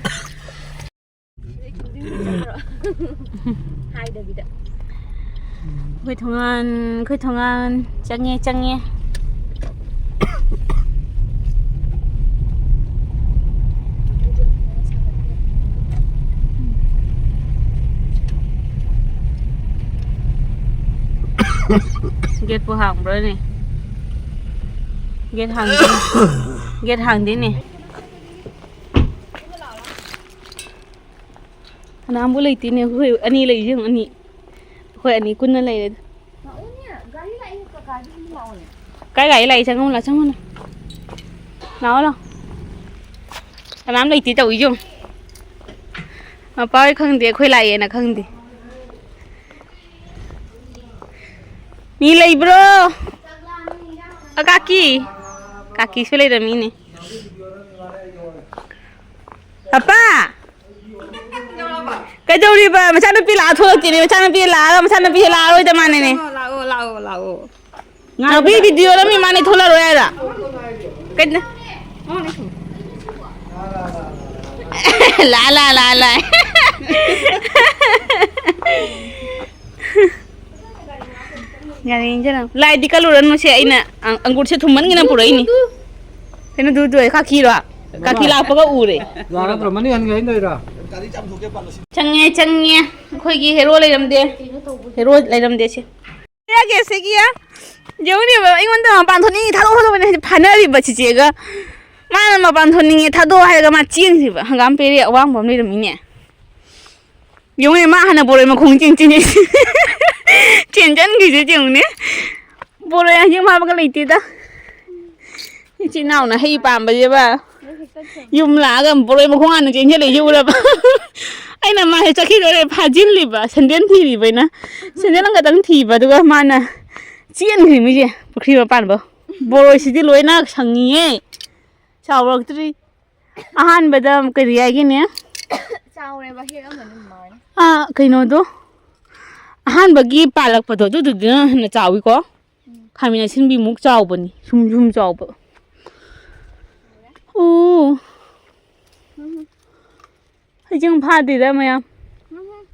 ꯍꯥꯏꯗꯕꯤꯗ꯫ ꯑꯩꯈꯣꯏ ꯊꯣꯡꯒꯥꯟ, ꯑꯩꯈꯣꯏ ꯊꯣꯡꯒꯥꯟ ꯆꯪꯉꯦ, ꯆꯪꯉꯦ꯫ Gateꯄꯨ ꯍꯥꯡꯕ꯭ꯔꯣꯅꯦ? Gate ꯍꯥꯡꯗꯦ꯫ Gate ꯍꯥꯡꯗꯦꯅꯦ꯫ ꯀꯅꯥꯝꯕꯨ ꯂꯩꯇꯦꯅꯦ, ꯑꯩꯈꯣꯏ ꯑꯅꯤ ꯂꯩꯔꯤꯁꯦ ꯌꯦꯡꯉꯨ, ꯑꯅꯤ꯫ ꯑꯩꯈꯣꯏ ꯑꯅꯤ ꯀꯨꯟꯅ ꯂꯩꯔꯦ꯫ ꯀꯥꯏ ꯒꯥꯔꯤ ꯂꯥꯛꯏ? ꯆꯪꯉꯝꯃꯨ ꯂꯥꯎ, ꯆꯪꯉꯝꯃꯨ ꯂꯥꯎ꯫ ꯂꯥꯛꯑꯣ ꯂꯥꯎ꯫ ꯀꯅꯥꯝ ꯂꯩꯇꯦ ꯇꯧꯔꯤꯁꯦ ꯌꯦꯡꯉꯨ꯫ ꯃꯄꯥ ꯍꯣꯏ ꯈꯪꯗꯦ, ꯑꯩꯈꯣꯏ ꯂꯥꯛꯑꯦꯅ ꯈꯪꯗꯦ꯫ ꯃꯤ ꯂꯩꯕ꯭ꯔꯣ? ꯑ, ꯀꯥꯀꯤ꯫ ꯀꯥꯀꯤꯁꯨ ꯂꯩꯔꯝꯃꯤꯅꯦ꯫ ꯑꯄꯥ! ꯀꯩꯗꯧꯔꯤꯕ? ꯃꯆꯥꯅꯨꯄꯤ ꯂꯥꯛꯑ ꯊꯣꯛꯂꯛꯇꯦꯅꯦ꯫ ꯃꯆꯥꯅꯨꯄꯤ ꯂꯥꯛꯑꯒ ꯃꯆꯥꯅꯨꯄꯤꯁꯦ ꯂꯥꯛꯑꯔꯣꯏꯗ ꯃꯥꯅꯦꯅꯦ꯫ ꯂꯥꯛꯑꯣ, ꯂꯥꯛꯑꯣ, ꯂꯥꯛꯑꯣ꯫ ꯅꯥꯎꯕꯤ, ꯚꯤꯗꯤꯑꯣ ꯅꯝꯃꯤ, ꯃꯥꯅꯦ ꯊꯣꯛꯂꯛꯑꯔꯣꯏ ꯍꯥꯏꯔꯣ? ꯀꯩꯅꯣ? ꯂꯥ, ꯂꯥ, ꯂꯥ, ꯂꯥ꯫ ꯌꯥꯔꯦ, ꯏꯟꯖꯔꯝ꯫ ꯂꯥꯏꯗꯤ ꯀꯜꯂꯨꯔꯅꯨꯁꯦ, ꯑꯩꯅ ꯑꯪ-, ꯑꯪꯒꯨꯔꯁꯦ ꯊꯨꯝꯃꯟꯒꯤꯅ ꯄꯨꯔꯛꯏꯅꯤ꯫ ꯀꯩꯅꯣ ꯗꯨ ꯗꯨ ꯍꯥꯏ, ꯀꯥꯀꯤꯔꯣ? ꯀꯥꯀꯤ ꯂꯥꯛꯄꯒ ꯎꯔꯦ꯫ ꯂꯥꯛꯑꯗ꯭ꯔꯣ? ꯃꯅꯤꯡ ꯍꯟꯒꯦ ꯍꯥꯏꯅ ꯇꯧꯔꯤꯔꯣ? ꯆꯪꯉꯦ, ꯆꯪꯉꯦ꯫ ꯑꯩꯈꯣꯏꯒꯤ ꯍꯦꯔꯣ ꯂꯩꯔꯝꯗꯦ꯫ ꯍꯦꯔꯣ ꯂꯩꯔꯝꯗꯦ ꯁꯤ꯫ ꯌꯥꯒꯦ ꯁꯤꯒꯤ ꯌꯥ꯫ ꯌꯦꯡꯉꯨꯅꯦꯕ, ꯑꯩꯉꯣꯟꯗ ꯃꯄꯥꯟ ꯊꯣꯛꯅꯤꯡꯉꯤ, ꯊꯥꯗꯣꯛꯑꯣ, ꯊꯥꯗꯣꯛꯑꯣ ꯍꯥꯏꯅ ꯐꯥꯅꯔꯤꯕ ꯆꯤꯆꯦꯒ꯫ ꯃꯥꯅ ꯃꯄꯥꯟ ꯊꯣꯛꯅꯤꯡꯉꯦ, ꯊꯥꯗꯣꯛꯑꯣ ꯍꯥꯏꯔꯒ ꯃꯥ ꯆꯦꯟꯈꯤꯕ꯫ ꯍꯪꯒꯥꯝ ꯄꯦꯔꯦ ꯑꯋꯥꯡꯕ ꯑꯃ ꯂꯩꯔꯝꯃꯤꯅꯦ꯫ ꯌꯦꯡꯉꯨꯅꯦ, ꯃꯥ ꯍꯥꯟꯅ ꯕꯣꯔꯣꯏ ꯃꯈꯣꯡ ꯆꯦꯟ ꯆꯦꯟ-, ꯆꯦꯟꯁꯤꯟꯈꯤꯁꯦ ꯌꯦꯡꯉꯨꯅꯦ꯫ ꯕꯣꯔꯣꯏ ꯍꯧꯖꯤꯛ ꯃꯥꯕꯒ ꯂꯩꯇꯦꯗ꯫ ꯏꯆꯤꯟ ꯏꯅꯥꯎꯅ ꯍꯩ ꯄꯥꯝꯕꯁꯦꯕ ꯌꯨꯝ ꯂꯥꯛꯑꯒ ꯕꯣꯔꯣꯏ ꯃꯈꯣꯡ ꯍꯥꯟꯅ ꯆꯦꯟꯁꯤꯜꯂꯛꯏꯁꯦ ꯎꯔꯕ? ꯑꯩꯅ ꯃꯥꯁꯦ ꯆꯠꯈꯤꯗꯣꯔꯦ ꯐꯥꯖꯤꯜꯂꯤꯕ, ꯁꯦꯟꯗꯦꯜ ꯊꯤꯔꯤꯕ ꯑꯩꯅ꯫ ꯁꯦꯟꯗꯦꯜ ꯑꯃꯈꯛꯇꯪ ꯊꯤꯕ, ꯑꯗꯨꯒ ꯃꯥꯅ ꯆꯦꯟꯈ꯭ꯔꯤꯃꯤꯁꯦ ꯄꯨꯈ꯭ꯔꯤ ꯃꯄꯥꯟꯕꯧ꯫ ꯕꯣꯔꯣꯏꯁꯤꯗꯤ ꯂꯣꯏꯅ ꯁꯪꯉꯤꯌꯦ, ꯆꯥꯎꯔꯛꯇ꯭ꯔꯤ꯫ ꯑꯍꯥꯟꯕꯗ ꯀꯔꯤ ꯍꯥꯏꯒꯦꯅꯦ? ꯆꯥꯎꯔꯦꯕ, ꯍꯦꯛꯑꯝꯃꯅꯤ ꯃꯃꯥꯅ꯫ ꯑꯥ, ꯀꯩꯅꯣꯗꯣ, ꯑꯍꯥꯟꯕꯒꯤ ꯄꯥꯜꯂꯛꯄꯗꯣ, ꯑꯗꯨꯗꯨꯅ ꯍꯦꯟꯅ ꯆꯥꯎꯋꯤꯀꯣ꯫ ꯎꯝ꯫ ꯈꯥꯃꯦꯟ ꯑꯁꯤꯟꯕꯤꯃꯨꯛ ꯆꯥꯎꯕꯅꯤ, ꯁꯨꯝ ꯁꯨꯝ ꯆꯥꯎꯕ꯫ ꯑꯣ꯫ ꯎꯝ꯫ ꯍꯩꯖꯤꯡ ꯐꯥꯗꯦꯗ ꯃꯌꯥꯝ꯫ ꯎꯝ꯫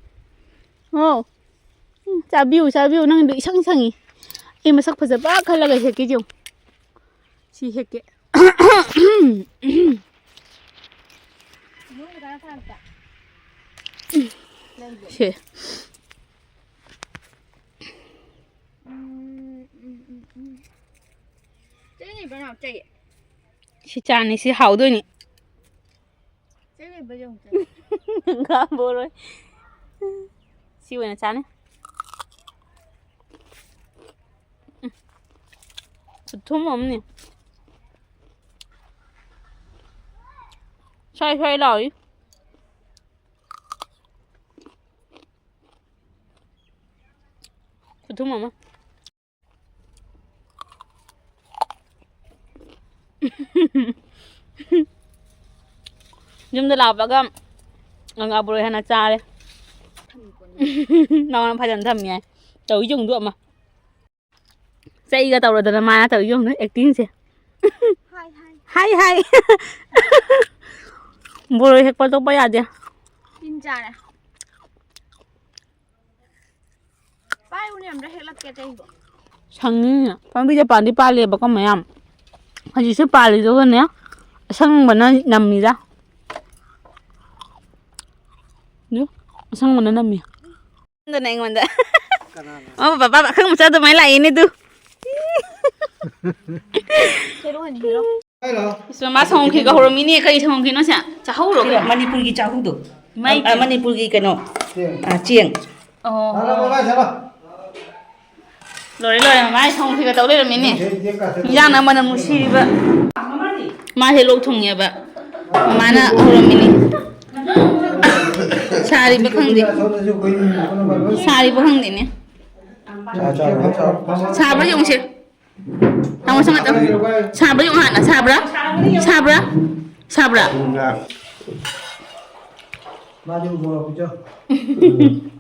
ꯑꯣ꯫ ꯎꯝ, ꯆꯥꯕꯤꯌꯨ, ꯆꯥꯕꯤꯌꯨ, ꯅꯪꯗꯣ ꯏꯁꯪ ꯁꯪꯉꯤ꯫ ꯑꯩ ꯃꯁꯛ ꯐꯖꯕ ꯈꯜꯂꯒ ꯍꯦꯛꯀꯦ ꯌꯦꯡꯉꯨ꯫ ꯁꯤ ꯍꯦꯛꯀꯦ꯫ ꯁꯦ꯫ ꯁꯤ ꯆꯥꯅꯤ, ꯁꯤ ꯍꯥꯎꯗꯣꯏꯅꯤ꯫ ꯉꯥ ꯕꯣꯔꯣꯏ꯫ ꯁꯤ ꯑꯣꯏꯅ ꯆꯥꯅꯤ꯫ ꯎꯝ꯫ ꯈꯨꯊꯨꯝ ꯑꯃꯅꯤ꯫ ꯁ꯭ꯋꯥꯏ ꯁ꯭ꯋꯥꯏ ꯂꯥꯎꯏ꯫ ꯈꯨꯊꯨꯝ ꯑꯃ꯫ ꯌꯨꯝꯗ ꯂꯥꯛꯄꯒ ꯉꯥ ꯕꯣꯔꯣꯏ ꯍꯥꯟꯅ ꯆꯥꯔꯦ꯫ ꯅꯉꯣꯟꯗ ꯐꯖꯅ ꯊꯝꯃꯤ ꯍꯥꯏ꯫ ꯇꯧꯏ ꯆꯨꯝꯗꯣ ꯑꯃ꯫ ꯆꯩꯒ ꯇꯧꯔꯗꯅ ꯃꯥꯅ ꯇꯧꯔꯤ ꯌꯦꯡꯉꯨꯅꯦ ꯑꯦꯛꯇꯤꯡꯁꯦ꯫ ꯍꯥꯏ, ꯍꯥꯏ꯫ ꯍꯥꯏ, ꯍꯥꯏ꯫ ꯕꯣꯔꯣꯏ ꯍꯦꯛꯄ ꯇꯣꯛꯄ ꯌꯥꯗꯦ꯫ ꯇꯤꯟ ꯆꯥꯔꯦ꯫ ꯄꯥꯏꯌꯨꯅꯦ, ꯑꯝꯇ ꯍꯦꯛꯂꯛꯀꯦ ꯑꯇꯩꯗꯣ꯫ ꯁꯪꯅꯤꯅ꯫ ꯄꯥꯝꯕꯤꯁꯦ ꯄꯥꯟꯗꯤ ꯄꯥꯜꯂꯦꯕꯀꯣ ꯃꯌꯥꯝ꯫ ꯍꯧꯖꯤꯛꯁꯨ ꯄꯥꯜꯂꯤꯗꯨꯒꯅꯦ, ꯑꯁꯪꯕꯅ ꯅꯝꯃꯤꯗ꯫ ꯑꯗꯨ ꯑꯁꯪꯕꯅ ꯅꯝꯃꯤ꯫ ꯑꯗꯨꯅ ꯑꯩꯉꯣꯟꯗ꯫ ꯀꯅꯥꯅꯣ? ꯑꯣ, ꯕꯕꯥ ꯑꯈꯪ ꯃꯆꯥ ꯑꯗꯨꯃꯥꯏꯅ ꯂꯥꯛꯏꯅꯦ ꯑꯗꯨ꯫ ꯍꯦꯔꯣꯅꯤ, ꯍꯦꯔꯣ꯫ ꯍꯥꯏꯔꯣ꯫ ꯏꯁ, ꯃꯃꯥ ꯁꯪꯒꯣꯝ ꯈꯤꯔꯒ ꯍꯧꯔꯝꯃꯤꯅꯦ꯫ ꯀꯔꯤ ꯁꯪꯒꯣꯝ ꯈꯤꯔꯅꯣ ꯁꯦ? ꯆꯥꯍꯧꯔꯣ ꯀꯩꯅꯣ? ꯃꯅꯤꯄꯨꯔꯒꯤ ꯆꯥꯍꯧꯗꯣ꯫ ꯃꯥꯏ ꯑ, ꯈꯦꯠ- ꯃꯅꯤꯄꯨꯔꯒꯤ ꯀꯩꯅꯣ꯫ ꯆꯦꯡ꯫ ꯑ, ꯆꯦꯡ꯫ ꯑꯣ꯫ ꯍꯥꯏꯔꯣ, ꯕꯕꯥ, ꯆꯠꯂꯣ꯫ ꯂꯣꯏꯔꯦ, ꯂꯣꯏꯔꯦ, ꯃꯃꯥꯏ ꯁꯪꯒꯣꯝ ꯈꯤꯔꯒ ꯇꯧ ꯂꯩꯔꯝꯃꯤꯅꯦ꯫ ꯏꯟꯖꯥꯡꯅ ꯃꯅꯝ ꯅꯨꯡꯁꯤꯔꯤꯕ꯫ ꯃꯥꯁꯦ ꯂꯣꯛ ꯊꯨꯡꯉꯦꯕ꯫ ꯃꯃꯥꯅ ꯍꯧꯔꯝꯃꯤꯅꯦ꯫ ꯁꯥꯔꯤꯕ ꯈꯪꯗꯦ꯫ ꯁꯥꯔꯤꯕ ꯈꯪꯗꯦꯅꯦ꯫ ꯆꯥ, ꯆꯥ, ꯆꯥ꯫ ꯁꯥꯕ꯭ꯔꯥ ꯌꯦꯡꯉꯨꯁꯦ꯫ ꯇꯥꯃꯣ, ꯁꯣꯝ ꯉꯥꯛꯇꯪ꯫ ꯁꯥꯕ꯭ꯔꯥ ꯌꯦꯡꯉꯨ ꯍꯥꯟꯅ꯫ ꯁꯥꯕ꯭ꯔꯥ? ꯁꯥꯕ꯭ꯔꯥ? ꯁꯥꯕ꯭ꯔꯥ? ꯎꯝ, ꯌꯥ꯫ ꯃꯥꯗꯤ ꯎ ꯃꯣꯔꯣꯛ ꯄꯤꯖꯧ꯫ ꯎꯝ꯫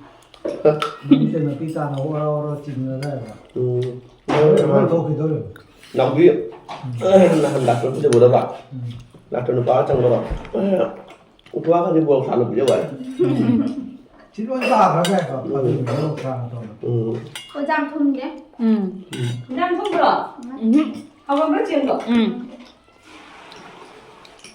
ꯃꯃꯤꯠꯇ ꯅꯥꯄꯤ ꯇꯥꯅ ꯑꯣꯔꯣ ꯑꯣꯔꯣ ꯆꯤꯡꯉꯒ ꯂꯩꯔꯕ꯫ ꯎꯝ꯫ ꯂꯣꯏ ꯊꯣꯛꯈꯤꯗꯧꯔꯦ꯫ ꯅꯥꯎꯕꯤ, ꯎꯝ꯫ ꯅꯍꯥꯟ ꯗꯥꯛꯇꯔ ꯄꯨꯖꯕꯗꯕ꯫ ꯎꯝ꯫ ꯗꯥꯛꯇꯔ ꯅꯨꯄꯥ ꯆꯪꯕꯗꯣ꯫ ꯎꯄꯥ ꯈꯪꯗꯦ, ꯃꯣꯔꯣꯛ ꯁꯥꯅ ꯄꯤꯖꯕ ꯍꯥꯏ꯫ ꯁꯤ ꯂꯣꯏ ꯇꯥꯈ꯭ꯔꯒ ꯍꯦꯛꯇ ꯎꯝ꯫ ꯃꯣꯔꯣꯛ ꯁꯥꯅ ꯇꯧꯔꯦ꯫ ꯎꯝ꯫ ꯑꯣ, ꯌꯥꯝ ꯊꯨꯝꯗꯦ꯫ ꯎꯝ꯫ ꯎꯝ꯫ ꯌꯥꯝ ꯊꯨꯝꯕ꯭ꯔꯣ? ꯎꯝ꯫ ꯍꯥꯎꯔꯝꯕ꯭ꯔꯣ ꯆꯦꯡꯗꯣ? ꯎꯝ꯫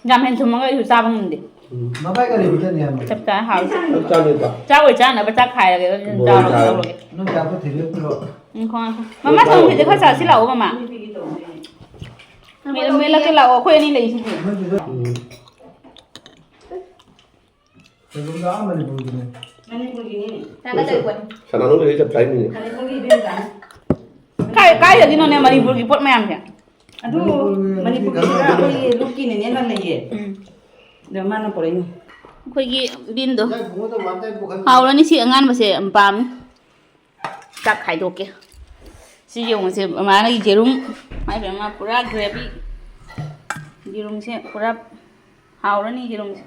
ꯌꯥꯝ ꯍꯦꯟ ꯊꯨꯝꯃꯒ ꯑꯩꯁꯨ ꯆꯥꯕ ꯉꯝꯗꯦ꯫ ꯎꯝ꯫ ꯃꯃꯥꯏ ꯀꯔꯤ ꯄꯤꯖꯅꯤ ꯍꯥꯏꯕꯅꯣ? ꯆꯞ ꯆꯥꯅ ꯍꯥꯎꯋꯤ꯫ ꯆꯞ ꯆꯥꯅꯤꯗ꯫ ꯆꯥꯛ ꯑꯣꯏ ꯆꯥꯅꯕ ꯆꯥꯛ ꯈꯥꯏꯔꯒꯦ, ꯑꯗꯨꯅ ꯃꯣꯔꯣꯛ ꯆꯥꯔꯣ ꯆꯥꯔꯣ꯫ ꯇꯧꯔꯒꯦ꯫ ꯅꯣꯏ ꯆꯥꯛꯇꯣ ꯊꯤꯜꯂꯛꯇ꯭ꯔꯣ? ꯎꯝ, ꯈꯣꯡ-, ꯃꯃꯥ ꯁꯪꯒꯣꯝ ꯈꯤꯇ ꯈꯔ ꯆꯥꯁꯤ ꯂꯥꯛꯑꯣ, ꯃꯃꯥ꯫ ꯃꯦꯠ-, ꯃꯦꯠꯂꯛꯀꯦ ꯂꯥꯛꯑꯣ, ꯑꯩꯈꯣꯏ ꯑꯅꯤ ꯂꯩꯁꯤꯗꯤ꯫ ꯎꯝ꯫ ꯀꯩꯒꯨꯝꯗ ꯑꯥ ꯃꯅꯤꯄꯨꯔꯒꯤꯅꯦ꯫ ꯃꯅꯤꯄꯨꯔꯒꯤꯅꯤꯅꯦ꯫ ꯆꯥꯒꯗꯧꯔꯤꯕꯅꯤ꯫ ꯁꯅꯥꯅꯨ ꯂꯩꯔꯤ ꯆꯞ ꯆꯥꯏꯅꯤꯅꯦ꯫ ꯃꯅꯤꯄꯨꯔꯒꯤ ꯏꯕꯦꯝꯆꯥꯅꯤ꯫ ꯀꯥꯏ, ꯀꯥꯏꯗꯒꯤꯅꯣꯅꯦ ꯃꯅꯤꯄꯨꯔꯒꯤ ꯄꯣꯠ ꯃꯌꯥꯝꯁꯦ? ꯑꯗꯨ ꯃꯅꯤꯄꯨꯔꯒꯤ ꯃꯅꯤꯄꯨꯔꯒꯤꯗ ꯑꯩꯈꯣꯏꯒꯤ ꯂꯨꯞꯀꯤꯅꯦꯅꯦ ꯂꯩꯌꯦ꯫ ꯎꯝ꯫ ꯑꯗꯣ ꯃꯥꯅ ꯄꯨꯔꯛꯏꯅꯦ꯫ ꯑꯩꯈꯣꯏꯒꯤ ꯕꯤꯟꯗꯣ꯫ ꯏꯟꯖꯥꯡ ꯊꯣꯡꯕꯗ one time ꯄꯨꯈꯝ ꯍꯥꯎꯔꯅꯤ ꯁꯤ ꯑꯉꯥꯟꯕꯁꯦ ꯌꯥꯝ ꯄꯥꯝꯃꯤ꯫ ꯆꯥꯛ ꯈꯥꯏꯗꯣꯛꯀꯦ꯫ ꯁꯤ ꯌꯦꯡꯉꯨꯁꯦ, ꯃꯃꯥꯅ ꯌꯦꯔꯨꯝ, ꯃꯥꯏ ꯄꯦꯝꯃ, ꯄꯨꯔꯥ gravy꯫ ꯌꯦꯔꯨꯝꯁꯦ ꯄꯨꯔꯥ ꯍꯥꯎꯔꯅꯤ, ꯌꯦꯔꯨꯝꯁꯦ꯫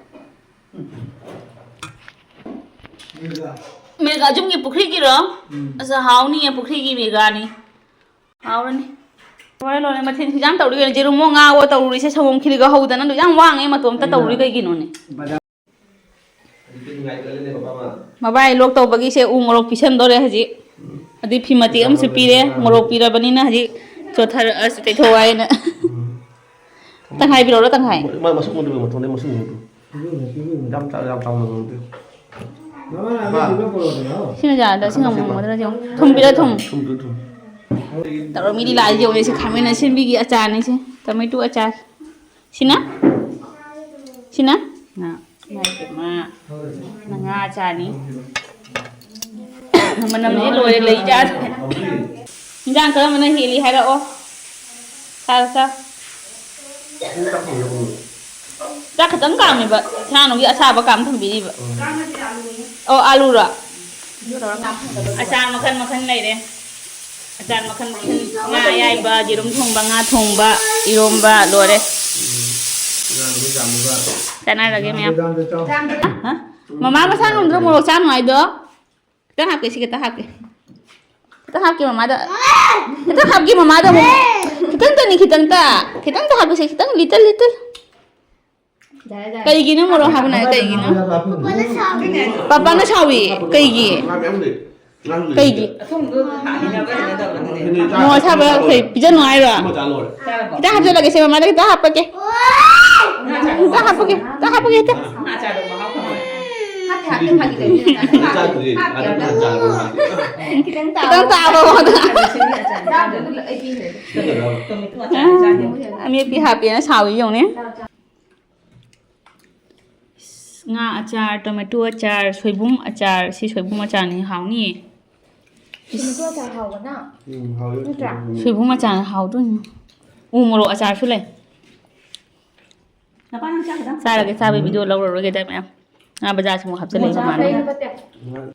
ꯃꯤꯔꯒꯥ꯫ ꯃꯤꯔꯒꯥ ꯌꯨꯝꯒꯤ ꯄꯨꯈ꯭ꯔꯤꯒꯤꯔꯣ? ꯎꯝ꯫ ꯑꯁ, ꯍꯥꯎꯅꯤꯌꯦ, ꯄꯨꯈ꯭ꯔꯤꯒꯤ ꯃꯤꯔꯒꯥꯅꯤ꯫ ꯍꯥꯎꯔꯅꯤ꯫ ꯂꯣꯏꯔꯦ, ꯂꯣꯏꯔꯦ꯫ ꯃꯊꯦꯜ ꯍꯤꯟꯖꯥꯡ ꯇꯧꯔꯤ ꯀꯩꯅꯣ꯫ ꯌꯦꯔꯨꯝꯃꯣ ꯉꯥꯋꯣ ꯇꯧꯔꯤꯁꯦ꯫ ꯁꯪꯒꯣꯝ ꯈꯤꯔꯒ ꯍꯧꯗꯅ ꯑꯗꯨ ꯌꯥꯝ ꯋꯥꯡꯉꯦ꯫ ꯃꯇꯣꯝꯇ ꯇꯧꯔꯤ ꯀꯩꯒꯤꯅꯣꯅꯦ? ꯃꯕꯥꯏ ꯂꯣꯛ ꯇꯧꯕꯒꯤꯁꯦ ꯎ ꯃꯣꯔꯣꯛ ꯄꯤꯁꯟꯗꯣꯔꯦ ꯍꯧꯖꯤꯛ꯫ ꯑꯗꯨꯏ ꯐꯤ ꯃꯇꯦꯛ ꯑꯃꯁꯨ ꯄꯤꯔꯦ꯫ ꯃꯣꯔꯣꯛ ꯄꯤꯔꯕꯅꯤꯅ ꯍꯧꯖꯤꯛ ꯆꯣꯠꯊꯔꯛꯑꯁꯨ ꯇꯩꯊꯣꯛ ꯍꯥꯏꯅ꯫ ꯇꯪꯈꯥꯏ ꯄꯤꯔꯛꯎꯔꯣ, ꯇꯪꯈꯥꯏ? ꯃ-, ꯃ-, ꯃꯁꯨꯡ ꯑꯣꯏꯗꯣꯏꯕ ꯃꯇꯣꯟꯗꯩ ꯃꯁꯨꯡ ꯑꯣꯏꯗꯣꯏꯕ꯫ ꯌꯥꯝ ꯆꯥꯎ-, ꯌꯥꯝ ꯆꯥꯎꯅ ꯉꯧꯗꯣꯏ꯫ ꯁꯤꯅ ꯌꯥꯗ, ꯁꯤ ꯉꯝꯃꯝꯒꯗ꯭ꯔꯥ ꯌꯦꯡꯉꯨ꯫ ꯊꯨꯝ ꯄꯤꯔꯣ, ꯊꯨꯝ꯫ ꯊꯨꯝ, ꯊꯨꯝ, ꯊꯨꯝ꯫ ꯇꯧꯔ ꯃꯤꯗꯤ ꯂꯥꯛꯑꯦ ꯌꯦꯡꯉꯨꯅꯦ, ꯁꯤ ꯈꯥꯃꯦꯟ ꯑꯁꯤꯟꯕꯤꯒꯤ ꯑꯆꯥꯔꯅꯤ ꯁꯤ, tomato ꯑꯆꯥꯔ꯫ ꯁꯤꯅ? ꯁꯤꯅ? ꯉꯥ꯫ ꯏꯃꯥꯏ ꯄꯦꯝꯃ꯫ ꯉꯥ ꯑꯆꯥꯔꯅꯤ꯫ ꯃꯅꯝꯁꯦ ꯂꯣꯏꯔꯦ, ꯂꯩ ꯆꯥꯗ꯭ꯔꯦ꯫ ꯏꯟꯖꯥꯡ ꯀꯔꯝꯕꯅ ꯍꯦꯜꯂꯤ ꯍꯥꯏꯔꯛꯑꯣ꯫ ꯆꯥꯔꯣ, ꯆꯥꯔꯣ꯫ ꯆꯥꯛ ꯈꯤꯇꯪ ꯀꯥꯝꯃꯦꯕ, ꯁꯅꯥꯅꯨꯒꯤ ꯑꯁꯥꯕ ꯀꯥꯝ ꯊꯝꯕꯤꯔꯤꯕ꯫ ꯑꯣ, ꯑꯥꯂꯨꯔꯣ? ꯑꯆꯥꯔ ꯃꯈꯜ ꯃꯈꯜ ꯂꯩꯔꯦ꯫ ꯑꯆꯥꯔ ꯃꯈꯜ ꯃꯈꯜ, ꯉꯥ ꯑꯌꯥꯏꯕ, ꯌꯦꯔꯨꯝ ꯊꯣꯡꯕ, ꯉꯥ ꯊꯣꯡꯕ, ꯏꯔꯣꯝꯕ, ꯂꯣꯏꯔꯦ꯫ ꯆꯥꯟꯅꯔꯒꯦ ꯃꯌꯥꯝ꯫ ꯍꯥ? ꯃꯃꯥ ꯃꯁꯥ ꯉꯝꯗ꯭ꯔꯣ ꯃꯣꯔꯣꯛ ꯆꯥ ꯅꯨꯡꯉꯥꯏꯗꯣ? ꯈꯤꯇꯪ ꯍꯥꯞꯀꯦ, ꯁꯤ ꯈꯤꯇꯪ ꯍꯥꯞꯀꯦ꯫ ꯈꯤꯇꯪ ꯍꯥꯞꯀꯦ ꯃꯃꯥꯗ꯫ ꯈꯤꯇꯪ ꯍꯥꯞꯀꯦ ꯃꯃꯥꯗ ꯑꯃꯨꯛ꯫ ꯈꯤꯇꯪꯇꯅꯤ, ꯈꯤꯇꯪꯇ꯫ ꯈꯤꯇꯪꯇ ꯍꯥꯞꯀꯦꯁꯦ, ꯈꯤꯇꯪ, little, little꯫ ꯀꯩꯒꯤꯅꯣ ꯃꯣꯔꯣꯛ ꯍꯥꯞꯄꯅ ꯀꯩꯒꯤꯅꯣ? ꯄꯥꯄꯥꯅ ꯁꯥꯎꯏ꯫ ꯀꯩꯒꯤ? ꯀꯩꯒꯤ? ꯃꯣꯔꯣꯛ ꯑꯁꯥꯕ ꯑꯩꯈꯣꯏ ꯄꯤꯖꯅꯨ ꯍꯥꯏꯔꯣ? ꯈꯤꯇꯪ ꯍꯥꯞꯆꯜꯂꯒꯦꯁꯦ, ꯃꯃꯥꯗ ꯈꯤꯇꯪ ꯍꯥꯞꯄꯛꯀꯦ꯫ ꯈꯤꯇꯪ ꯍꯥꯞꯄꯛꯀꯦ, ꯈꯤꯇꯪ ꯍꯥꯞꯄꯛꯀꯦ, ꯈꯤꯇꯪ꯫ ꯈꯤꯇꯪ ꯇꯥꯕ ꯃꯉꯣꯟꯗ꯫ ꯑꯃꯦꯠꯄꯤ ꯍꯥꯞꯄꯦꯅ ꯁꯥꯎꯏ ꯌꯦꯡꯉꯨꯅꯦ꯫ ꯉꯥ ꯑꯆꯥꯔ, tomato ꯑꯆꯥꯔ, ꯁꯣꯏꯕꯨꯝ ꯑꯆꯥꯔ꯫ ꯁꯤ ꯁꯣꯏꯕꯨꯝ ꯑꯆꯥꯔꯅꯤ, ꯍꯥꯎꯅꯤꯌꯦ꯫ Tomato ꯑꯆꯥꯔ ꯍꯥꯎꯕꯅ꯫ ꯎꯝ, ꯍꯥꯎꯋꯦ꯫ ꯅꯠꯇ꯭ꯔꯥ? ꯁꯣꯏꯕꯨꯝ ꯑꯆꯥꯔ ꯍꯥꯎꯗꯣꯏꯅꯤ꯫ ꯎ ꯃꯣꯔꯣꯛ ꯑꯆꯥꯔꯁꯨ ꯂꯩ꯫ ꯅꯄꯥ ꯅꯪ ꯆꯥꯛ ꯈꯤꯇꯪ ꯆꯥꯔꯒꯦ, ꯆꯥꯕꯩ video ꯂꯧꯔꯔꯣꯏꯒꯦ ꯇꯥꯏ ꯃꯌꯥꯝ꯫ ꯉꯥ ꯕꯖꯥꯔꯁꯤ ꯑꯃꯨꯛ ꯍꯥꯞꯆꯜꯂꯛꯏ ꯃꯣꯖꯥ ꯃꯃꯥꯅ꯫ ꯐꯨꯔꯤꯠ ꯅꯠꯇꯦ꯫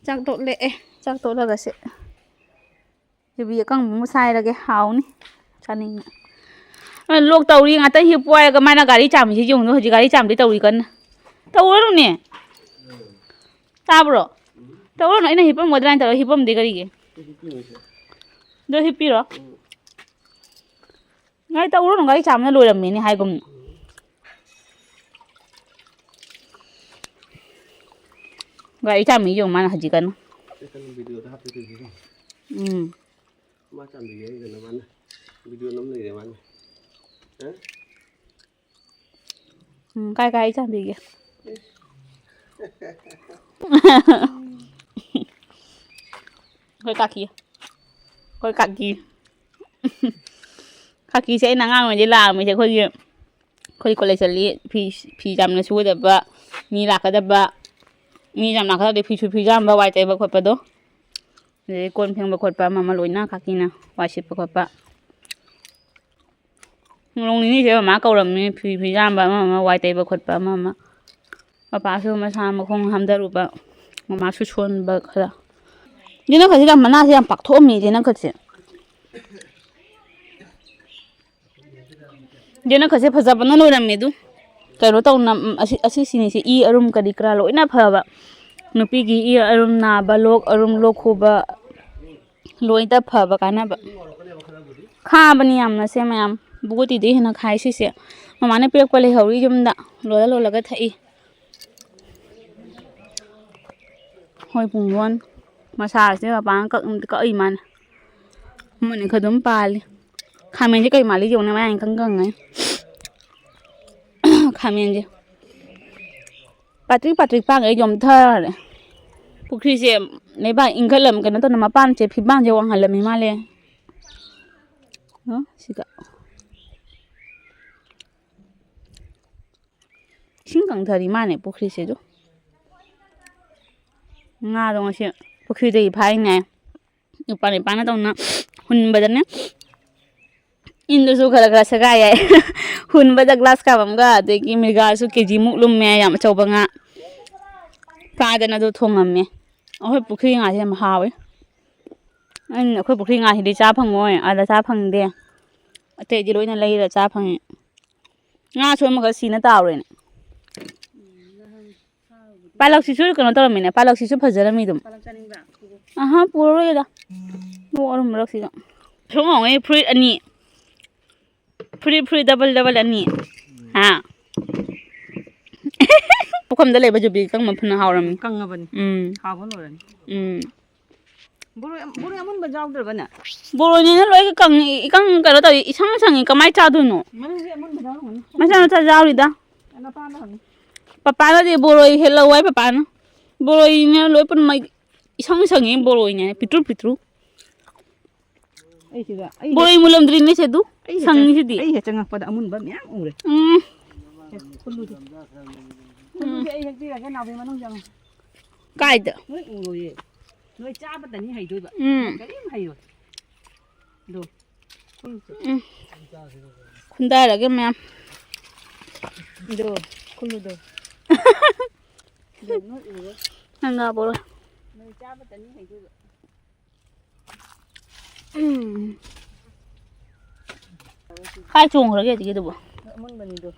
ꯆꯥꯛ ꯇꯣꯠꯂꯛꯑꯦ꯫ ꯆꯥꯛ ꯇꯣꯠꯂꯒ ꯁꯤ ꯌꯨꯕꯤ ꯑꯀꯪꯕ ꯑꯃ ꯁꯥꯏꯔꯒꯦ, ꯍꯥꯎꯅꯤ꯫ ꯆꯥꯅꯤꯡꯉꯦ꯫ ꯑ, ꯂꯣꯛ ꯇꯧꯔꯤ ꯉꯥꯛꯇ ꯍꯤꯞꯄꯨ ꯍꯥꯏꯔꯒ ꯃꯥꯅ ꯒꯥꯔꯤ ꯆꯥꯝꯃꯤꯁꯤ ꯌꯦꯡꯉꯨꯅꯦ, ꯍꯧꯖꯤꯛ ꯒꯥꯔꯤ ꯆꯥꯝꯗꯣꯏ ꯇꯧꯔꯤ ꯀꯟꯅ꯫ ꯇꯧꯔꯅꯨꯅꯦ꯫ ꯇꯥꯕ꯭ꯔꯣ? ꯇꯧꯔꯅꯨ, ꯑꯩꯅ ꯍꯤꯞꯄꯝꯒꯗ꯭ꯔꯥ ꯍꯥꯏꯅ ꯇꯧꯔ ꯍꯤꯞꯄꯝꯗꯦ ꯀꯔꯤꯒꯤ? ꯑꯗꯣ ꯍꯤꯞꯄꯤꯔꯣ꯫ ꯉꯥꯏ ꯇꯧꯔꯨꯅꯨ, ꯒꯥꯔꯤ ꯆꯥꯝꯕꯅ ꯂꯣꯏꯔꯝꯃꯦꯅꯦ ꯍꯥꯏꯒꯨꯝꯅ꯫ ꯒꯥꯔꯤ ꯆꯥꯝꯃꯤ ꯌꯦꯡꯉꯨ ꯃꯥꯅ ꯍꯧꯖꯤꯛ ꯀꯟꯅ꯫ ꯑꯩ ꯀꯩꯅꯣ ꯚꯤꯗꯤꯑꯣꯗ ꯍꯥꯞꯀꯦ ꯇꯧꯔꯤꯁꯦ꯫ ꯎꯝ꯫ ꯃꯥ ꯆꯥꯝꯕꯤꯒꯦ ꯍꯥꯏꯗꯅ ꯃꯥꯅ ꯚꯤꯗꯤꯑꯣ ꯅꯝ ꯂꯩꯔꯦ ꯃꯥꯅ꯫ ꯍꯥ? ꯎꯝ, ꯀꯥꯏ ꯀꯥꯏ ꯆꯥꯝꯕꯤꯒꯦ? ꯑꯩꯈꯣꯏ ꯀꯥꯀꯤ꯫ ꯑꯩꯈꯣꯏ ꯀꯥꯀꯤ꯫ ꯀꯥꯀꯤꯁꯦ ꯑꯩꯅ ꯑꯉꯥꯡ ꯑꯣꯏꯔꯤꯉꯩꯗꯩ ꯂꯥꯛꯑꯝꯃꯤꯁꯦ ꯑꯩꯈꯣꯏꯒꯤ, ꯑꯩꯈꯣꯏ ꯀꯣꯂꯦꯖ ꯆꯠꯂꯤ, ꯐꯤ, ꯐꯤ ꯌꯥꯝꯅ ꯁꯨꯒꯗꯕ, ꯃꯤ ꯂꯥꯛꯀꯗꯕ, ꯃꯤ ꯌꯥꯝ ꯂꯥꯛꯀꯗꯕꯗꯤ ꯐꯤꯁꯨ ꯐꯤꯖꯥꯝꯕ, ꯋꯥꯏ ꯇꯩꯕ ꯈꯣꯠꯄꯗꯣ꯫ ꯑꯗꯩ ꯀꯣꯟ ꯐꯦꯡꯕ ꯈꯣꯠꯄ ꯑꯃ ꯑꯃ ꯂꯣꯏꯅ ꯀꯥꯀꯤꯅ ꯋꯥꯏ ꯁꯤꯠꯄ ꯈꯣꯠꯄ꯫ ꯅꯣꯡ ꯅꯤꯅꯤꯁꯦ ꯃꯃꯥ ꯀꯧꯔꯝꯃꯤ, ꯐꯤ ꯐꯤꯖꯥꯝꯕ ꯑꯃ ꯑꯃ, ꯋꯥꯏ ꯇꯩꯕ ꯈꯣꯠꯄ ꯑꯃ ꯑꯃ꯫ ꯄꯄꯥꯁꯨ ꯃꯁꯥ ꯃꯈꯣꯡ ꯍꯥꯝꯊꯔꯨꯕ, ꯃꯃꯥꯁꯨ ꯁꯣꯟꯕ ꯈꯔ꯫ ꯏꯆꯦ ꯅꯪ ꯈꯠꯁꯦ ꯌꯥꯝ, ꯃꯅꯥꯁꯦ ꯌꯥꯝ ꯄꯥꯛꯊꯣꯛꯑꯝꯃꯤ ꯏꯆꯦ ꯅꯪ ꯈꯠꯁꯦ꯫ ꯏꯆꯦ ꯅꯪ ꯈꯠꯁꯦ ꯐꯖꯕꯅ ꯂꯣꯏꯔꯝꯃꯦ ꯑꯗꯨ꯫ ꯀꯩꯅꯣ ꯇꯧꯅ, ꯎꯝ, ꯑꯁꯤ, ꯑꯁꯤꯁꯤꯅꯤꯁꯦ ꯏ ꯑꯔꯨꯝ ꯀꯔꯤ ꯀꯔꯥ ꯂꯣꯏꯅ ꯐꯕ꯫ ꯅꯨꯄꯤꯒꯤ ꯏ ꯑꯔꯨꯝ ꯅꯥꯕ, ꯂꯣꯛ ꯑꯔꯨꯝ, ꯂꯣꯛ ꯈꯨꯕ, ꯂꯣꯏꯗ ꯐꯕ ꯀꯥꯟꯅꯕ꯫ ꯈꯥꯕꯅꯤ ꯌꯥꯝꯅ ꯁꯦ ꯃꯌꯥꯝ꯫ ꯕꯨꯒꯣꯇꯤꯗꯩ ꯍꯦꯟꯅ ꯈꯥꯏ ꯁꯤꯁꯦ꯫ ꯃꯃꯥꯅ ꯄꯤꯔꯛꯄ ꯂꯩꯍꯧꯔꯤ ꯌꯨꯝꯗ꯫ ꯂꯣꯜꯂ ꯂꯣꯜꯂꯒ ꯊꯛꯏ꯫ ꯍꯣꯏ ꯄꯨꯡꯗꯣꯟ꯫ ꯃꯁꯥꯁꯦ ꯃꯄꯥꯟ ꯀꯛ-, ꯀꯛꯏ ꯃꯥꯅ꯫ ꯑꯃꯅꯤ ꯈꯔ ꯑꯗꯨꯝ ꯄꯥꯜꯂꯤ꯫ ꯈꯥꯃꯦꯟꯁꯦ ꯀꯩ ꯃꯥꯜꯂꯤ ꯌꯦꯡꯉꯨꯅꯦ, ꯃꯌꯥꯝ ꯏꯀꯪ ꯀꯪꯉꯦ꯫ ꯈꯥꯃꯦꯟꯁꯦ꯫ Patrick Patrick ꯄꯥꯡꯒꯩ ꯌꯣꯝꯊꯔꯦ꯫ ꯄꯨꯈ꯭ꯔꯤꯁꯦ ꯂꯩꯕꯥꯛ ꯏꯟꯈꯠꯂꯝ-, ꯀꯩꯅꯣ ꯇꯧꯅ ꯃꯄꯥꯟꯁꯦ, ꯐꯤꯕꯥꯡꯁꯦ ꯋꯥꯡꯍꯜꯂꯝꯃꯤ ꯃꯥꯜꯂꯦ꯫ ꯑ, ꯁꯤꯒ꯫ ꯏꯁꯤꯡ ꯀꯪꯊꯔꯤ ꯃꯥꯅꯦ ꯄꯨꯈ꯭ꯔꯤꯁꯤꯁꯨ꯫ ꯉꯥꯗꯣ ꯉꯁꯤ ꯄꯨꯈ꯭ꯔꯤꯗꯒꯤ ꯐꯥꯏꯅꯦ꯫ ꯅꯨꯄꯥ ꯅꯨꯄꯥꯅ ꯇꯧꯅ ꯍꯨꯟꯕꯗꯅꯦ꯫ ꯏꯟꯗꯨꯁꯨ ꯈꯔ ꯈꯔ ꯁꯦꯒꯥꯏ ꯌꯥꯏ꯫ ꯍꯨꯟꯕꯗ ꯒ꯭ꯂꯥꯁ ꯀꯥꯞ ꯑꯃꯒ, ꯑꯗꯒꯤ ꯃꯤꯔꯒꯥꯁꯨ ꯀꯦ ꯖꯤ ꯃꯨꯛ ꯂꯨꯝꯃꯦ, ꯌꯥꯝ ꯑꯆꯧꯕ ꯉꯥ꯫ ꯐꯥꯗꯅ ꯑꯗꯨ ꯊꯣꯡꯉꯝꯃꯦ꯫ ꯑꯩꯈꯣꯏ ꯄꯨꯈ꯭ꯔꯤ ꯉꯥꯁꯦ ꯌꯥꯝ ꯍꯥꯎꯋꯦ꯫ ꯑꯩꯅ ꯑꯩꯈꯣꯏ ꯄꯨꯈ꯭ꯔꯤ ꯉꯥꯁꯤꯗꯤ ꯆꯥ ꯐꯪꯉꯣꯏ, ꯑꯥꯗ ꯆꯥ ꯐꯪꯗꯦ꯫ ꯑꯇꯩꯗꯤ ꯂꯣꯏꯅ ꯂꯩꯔ ꯆꯥ ꯐꯪꯉꯦ꯫ ꯉꯥꯁꯨ ꯑꯃꯈꯛ ꯁꯤꯅ ꯇꯥꯎꯔꯦꯅꯦ꯫ ꯄꯥꯂꯛꯁꯤꯁꯨ ꯀꯩꯅꯣ ꯇꯧꯔꯝꯃꯤꯅꯦ, ꯄꯥꯂꯛꯁꯤꯁꯨ ꯐꯖꯔꯝꯃꯤ ꯑꯗꯨꯝ꯫ ꯄꯥꯂꯛ ꯆꯥꯅꯤꯡꯕ꯭ꯔꯥ? ꯑꯍꯥ, ꯄꯨꯔꯔꯣꯏꯗ꯫ ꯂꯣꯛ ꯑꯔꯨꯝꯕ ꯃꯔꯛꯁꯤꯗ꯫ ꯁꯣꯝ ꯃꯥꯎꯉꯩ ꯐꯨꯔꯤꯠ ꯑꯅꯤ꯫ ꯐꯨꯔꯤꯠ ꯐꯨꯔꯤꯠ ꯗꯕꯜ ꯗꯕꯜ ꯑꯅꯤ꯫ ꯍꯥ? ꯄꯨꯈꯝꯗ ꯂꯩꯕ ꯌꯨꯕꯤ ꯀꯪꯕ ꯐꯨꯅ ꯍꯥꯎꯔꯝꯃꯤ꯫ ꯀꯪꯉꯕꯅꯤ꯫ ꯎꯝ꯫ ꯍꯥꯎꯕ ꯂꯣꯏꯔꯅꯤ꯫ ꯎꯝ꯫ ꯕꯣꯔꯣꯏ ꯑꯃ-, ꯕꯣꯔꯣꯏ ꯑꯃꯨꯟꯕ ꯌꯥꯎꯗ꯭ꯔꯕꯅꯦ? ꯕꯣꯔꯣꯏꯅꯤꯅ ꯂꯣꯏ ꯀꯪꯉꯤ, ꯏꯀꯪ ꯀꯩꯅꯣ ꯇꯧꯏ, ꯏꯁꯪ ꯁꯪꯉꯤ, ꯀꯃꯥꯏꯅ ꯆꯥꯗꯣꯏꯅꯣ? ꯃꯅꯨꯡꯁꯦ ꯑꯃꯨꯟꯕ ꯌꯥꯎꯔꯝꯒꯅꯤ꯫ ꯃꯆꯥ ꯃꯆꯥ ꯌꯥꯎꯔꯤꯗ꯫ ꯅꯄꯥꯗ ꯍꯪꯉꯨ꯫ ꯄꯄꯥꯅꯗꯤ ꯕꯣꯔꯣꯏ ꯍꯦꯛꯂꯛꯑꯣ ꯍꯥꯏ ꯄꯄꯥꯅ꯫ ꯕꯣꯔꯣꯏꯅꯤꯅ ꯂꯣꯏ ꯄꯨꯝꯅꯃꯛ ꯏꯁꯪ ꯁꯪꯉꯤ ꯕꯣꯔꯣꯏꯅꯦ, ꯄꯤꯛꯇ꯭ꯔꯨ ꯄꯤꯛꯇ꯭ꯔꯨ꯫ ꯑꯩ ꯁꯤꯗ, ꯑꯩ ꯕꯣꯔꯣꯏ ꯃꯨꯜꯂꯝꯗ꯭ꯔꯤꯅꯦ ꯁꯦ ꯑꯗꯨ꯫ ꯑꯩ ꯍꯦꯛ ꯁꯪꯉꯤꯁꯤꯗꯤ꯫ ꯑꯩ ꯍꯦꯛ ꯆꯪꯉꯛꯄꯗ ꯑꯃꯨꯟꯕ ꯃꯌꯥꯝ ꯎꯔꯦ꯫ ꯎꯝ꯫ ꯍꯦꯛ ꯈꯨꯜꯂꯨꯁꯦ꯫ ꯈꯨꯜꯂꯨꯁꯦ, ꯑꯩ ꯍꯦꯛꯄꯤꯔꯒꯦ, ꯅꯥꯎꯕꯤ ꯃꯅꯨꯡ ꯆꯪꯉꯣ꯫ ꯀꯥꯏꯗ? ꯅꯣꯏ ꯎꯔꯣꯏꯌꯦ꯫ ꯅꯣꯏ ꯆꯥꯕꯇꯅꯤ ꯍꯩꯗꯣꯏꯕ꯫ ꯎꯝ꯫ ꯀꯔꯤꯝ ꯍꯩꯔꯣꯏ꯫ ꯑꯗꯣ, ꯈꯨꯜꯂꯨꯁꯦ꯫ ꯎꯝ꯫ ꯈꯨꯟꯗꯥꯔꯒꯦ ꯃꯌꯥꯝ꯫ ꯑꯗꯣ, ꯈꯨꯜꯂꯨꯗꯣ꯫ ꯑꯗꯣ, ꯅꯣꯏ ꯎꯔꯣꯏ꯫ ꯅꯪ ꯉꯥ ꯕꯣꯔꯣꯏ꯫ ꯅꯣꯏ ꯆꯥꯕꯇꯅꯤ ꯍꯩꯗꯣꯏꯕ꯫ ꯎꯝ꯫ ꯀꯥꯏ ꯆꯣꯡꯈ꯭ꯔꯒꯦ ꯍꯧꯖꯤꯛꯀꯤꯗꯨꯕꯣ? ꯑꯃꯨꯟꯕꯅꯤꯗꯣ꯫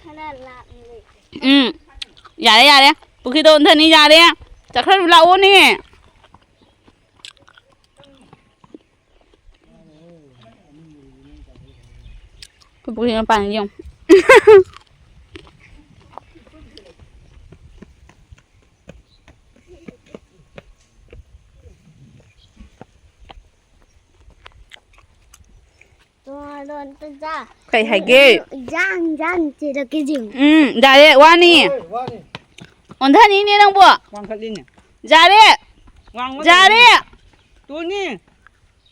ꯈꯔ ꯂꯥꯞꯅ ꯂꯩ꯫ ꯎꯝ꯫ ꯌꯥꯔꯦ, ꯌꯥꯔꯦ꯫ ꯄꯨꯈ꯭ꯔꯤꯗ ꯑꯣꯟꯊꯅꯤ, ꯌꯥꯔꯦ꯫ ꯆꯠꯈ꯭ꯔꯁꯨ ꯂꯥꯛꯑꯣꯅꯦ꯫ ꯑꯩꯈꯣꯏ ꯄꯨꯈ꯭ꯔꯤ ꯃꯄꯥꯟꯁꯤ ꯌꯦꯡꯉꯨ꯫ ꯀꯩ ꯍꯥꯏꯒꯦ? ꯏꯟꯖꯥꯡ, ꯏꯟꯖꯥꯡ ꯆꯦꯜꯂꯛꯀꯦ ꯌꯦꯡꯉꯨ꯫ ꯎꯝ, ꯌꯥꯔꯦ, ꯋꯥꯅꯤ꯫ ꯍꯣꯏ, ꯋꯥꯅꯤ꯫ ꯑꯣꯟꯊꯅꯤꯅꯦ ꯅꯪꯕꯣ꯫ ꯋꯥꯡꯈꯠꯂꯤꯅꯦ꯫ ꯌꯥꯔꯦ꯫ ꯋꯥꯡꯕ ꯌꯥꯔꯦ꯫ ꯂꯩꯕꯅꯤ꯫ ꯇꯨꯅꯤ꯫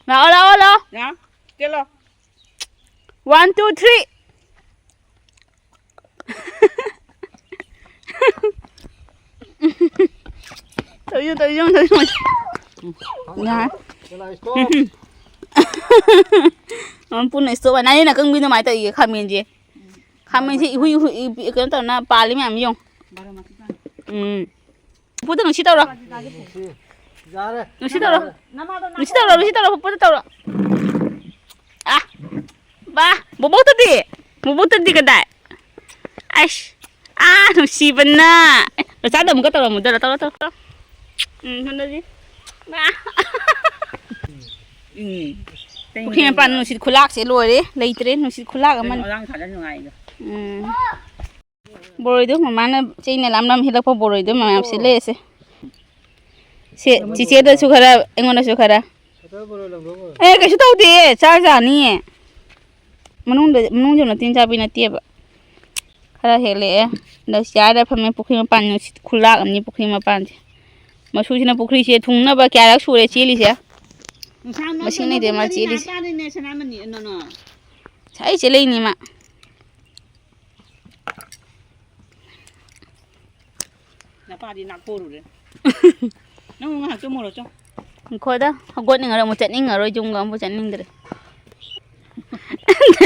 ꯂꯥꯛꯑꯣ, ꯂꯥꯛꯑꯣ, ꯂꯥꯛꯑꯣ꯫ ꯌꯥ, ꯆꯦꯜꯂꯣ꯫ One, two, three꯫ ꯇꯧ ꯌꯦꯡꯉꯨ, ꯇꯧ ꯌꯦꯡꯉꯨ, ꯇꯧ ꯌꯦꯡꯉꯨ꯫ ꯌꯥꯔꯦ꯫ ꯎꯝ꯫ ꯄꯨꯟꯅ stop꯫ ꯅꯥꯔꯦꯟ ꯑꯀꯪꯕꯤ ꯑꯗꯨꯃꯥꯏꯅ ꯇꯧꯏꯌꯦ ꯈꯥꯃꯦꯟꯁꯦ꯫ ꯈꯥꯃꯦꯟꯁꯦ ꯏꯍꯨꯏ ꯏꯍꯨꯏ ꯏ-, ꯀꯩꯅꯣ ꯇꯧꯅ ꯄꯥꯜꯂꯤ ꯃꯌꯥꯝ ꯌꯦꯡꯉꯨ꯫ ꯎꯝ꯫ ꯄꯨꯄꯨꯗ ꯅꯨꯡꯁꯤ ꯇꯧꯔꯣ꯫ ꯌꯥꯔꯦ꯫ ꯅꯨꯡꯁꯤ ꯇꯧꯔꯣ꯫ ꯅꯨꯡꯁꯤ ꯇꯧꯔꯣ, ꯅꯨꯡꯁꯤ ꯇꯧꯔꯣ, ꯄꯨꯄꯨꯗ ꯇꯧꯔꯣ꯫ ꯑꯥ, ꯕꯥ, ꯕꯣꯕꯣꯛꯇꯗꯤ? ꯕꯣꯕꯣꯛꯇꯗꯤ ꯀꯗꯥꯏ? ꯑꯩꯁ, ꯑꯥ, ꯅꯨꯡꯁꯤꯕꯅ꯫ ꯃꯆꯥꯗ ꯑꯃꯨꯛꯀ ꯇꯧꯔꯝꯃꯨꯗꯔꯣ, ꯇꯧꯔꯣ, ꯇꯧꯔꯣ, ꯇꯧꯔꯣ꯫ ꯎꯝ, ꯁꯣꯝꯗꯗꯤ꯫ ꯕꯥ꯫ ꯎꯝ꯫ ꯄꯨꯈ꯭ꯔꯤ ꯃꯄꯥꯟ ꯅꯨꯡꯁꯤꯠ ꯈꯨꯂꯥꯛꯁꯦ ꯂꯣꯏꯔꯦ, ꯂꯩꯇ꯭ꯔꯦ, ꯅꯨꯡꯁꯤꯠ ꯈꯨꯂꯥꯛ ꯑꯃꯅꯤ꯫ ꯑꯉꯥꯡ ꯁꯥꯟꯅ ꯅꯨꯡꯉꯥꯏꯗꯣ꯫ ꯎꯝ꯫ ꯕꯣꯔꯣꯏꯗꯣ ꯃꯃꯥꯅ ꯆꯩꯅ ꯂꯥꯝ ꯂꯥꯝ ꯍꯦꯜꯂꯛꯄ ꯕꯣꯔꯣꯏꯗꯣ ꯃꯌꯥꯝ ꯁꯤ ꯂꯩꯔꯁꯦ꯫ ꯁꯦ, ꯆꯤꯆꯦꯗꯁꯨ ꯈꯔ, ꯑꯩꯉꯣꯟꯗꯁꯨ ꯈꯔ꯫ ꯑꯦ, ꯀꯩꯁꯨ ꯇꯧꯗꯦ, ꯆꯥ ꯆꯥꯅꯤꯌꯦ꯫ ꯃꯅꯨꯡꯗ, ꯃꯅꯨꯡ ꯌꯧꯅ ꯇꯤꯟ ꯆꯥꯕꯤ ꯅꯠꯇꯦꯕ꯫ ꯈꯔ ꯍꯦꯜꯂꯛꯑꯦ꯫ ꯑꯗ ꯆꯤꯌꯥꯔꯗ ꯐꯝꯃꯦ, ꯄꯨꯈ꯭ꯔꯤ ꯃꯄꯥꯟ ꯅꯨꯡꯁꯤꯠ ꯈꯨꯂꯥꯛ ꯑꯃꯅꯤ ꯄꯨꯈ꯭ꯔꯤ ꯃꯄꯥꯟꯁꯦ꯫ ꯃꯁꯨꯁꯤꯅ ꯄꯨꯈ꯭ꯔꯤꯁꯦ ꯊꯨꯡꯅꯕ ꯀꯌꯥꯔꯛ ꯁꯨꯔꯦ ꯆꯦꯜꯂꯤꯁꯦ? ꯃꯁꯤꯡ ꯂꯩꯇꯦ ꯃꯥ ꯆꯦꯜꯂꯤꯁꯦ꯫ ꯉꯁꯥꯏ ꯆꯦꯜꯂꯛꯏꯅꯤ ꯃꯥ꯫ ꯅꯄꯥꯗꯤ ꯅꯥꯀꯣꯔꯨꯔꯦ꯫ ꯅꯪ ꯉꯥꯏꯍꯥꯛ ꯇꯨꯝꯃꯨꯔꯣ ꯆꯣ꯫ ꯉꯥꯏꯈꯣꯗ, ꯍꯧꯒꯠꯅꯤꯡꯉꯔꯣꯏ, ꯑꯃꯨꯛ ꯆꯠꯅꯤꯡꯉꯔꯣꯏ, ꯌꯨꯝꯒ ꯑꯃꯨꯛ ꯆꯠꯅꯤꯡꯗ꯭ꯔꯦ꯫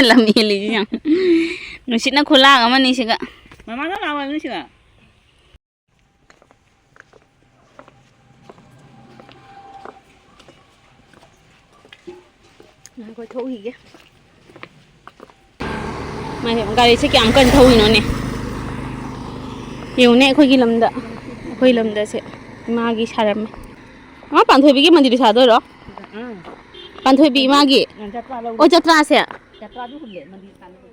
ꯂꯝ ꯍꯦꯜꯂꯤꯁꯤ ꯌꯥꯝ꯫ ꯅꯨꯡꯁꯤꯠꯅ ꯈꯨꯂꯥꯡ ꯑꯃꯅꯤ ꯁꯤꯒ꯫ ꯃꯃꯥꯗ ꯂꯥꯛꯑꯣ ꯍꯥꯏꯕꯅꯤ ꯁꯤꯒ꯫ ꯉꯥꯏꯈꯣ, ꯊꯣꯛꯎꯈꯤꯒꯦ꯫ ꯃꯥꯏ ꯒꯥꯔꯤꯁꯦ ꯀꯌꯥꯝ ꯀꯟꯅ ꯊꯧꯔꯤꯅꯣꯅꯦ? ꯌꯦꯡꯉꯨꯅꯦ, ꯑꯩꯈꯣꯏꯒꯤ ꯂꯝꯗ, ꯑꯩꯈꯣꯏ ꯂꯝꯗꯁꯦ ꯏꯃꯥꯒꯤ ꯁꯥꯔꯝꯃꯦ꯫ ꯃꯥ ꯄꯥꯟꯊꯣꯏꯕꯤꯒꯤ ꯃꯟꯗꯤꯔ ꯁꯥꯗꯣꯏꯔꯣ? ꯑꯥ꯫ ꯄꯥꯟꯊꯣꯏꯕꯤ ꯏꯃꯥꯒꯤ? ꯖꯇ꯭ꯔꯥ ꯂꯧ-, ꯑꯣ, ꯖꯇ꯭ꯔꯥꯁꯦ? ꯖꯇ꯭ꯔꯥꯗꯨ ꯍꯨꯜꯂꯦ, ꯃꯟꯗꯤꯔ ꯁꯥꯅꯕ꯫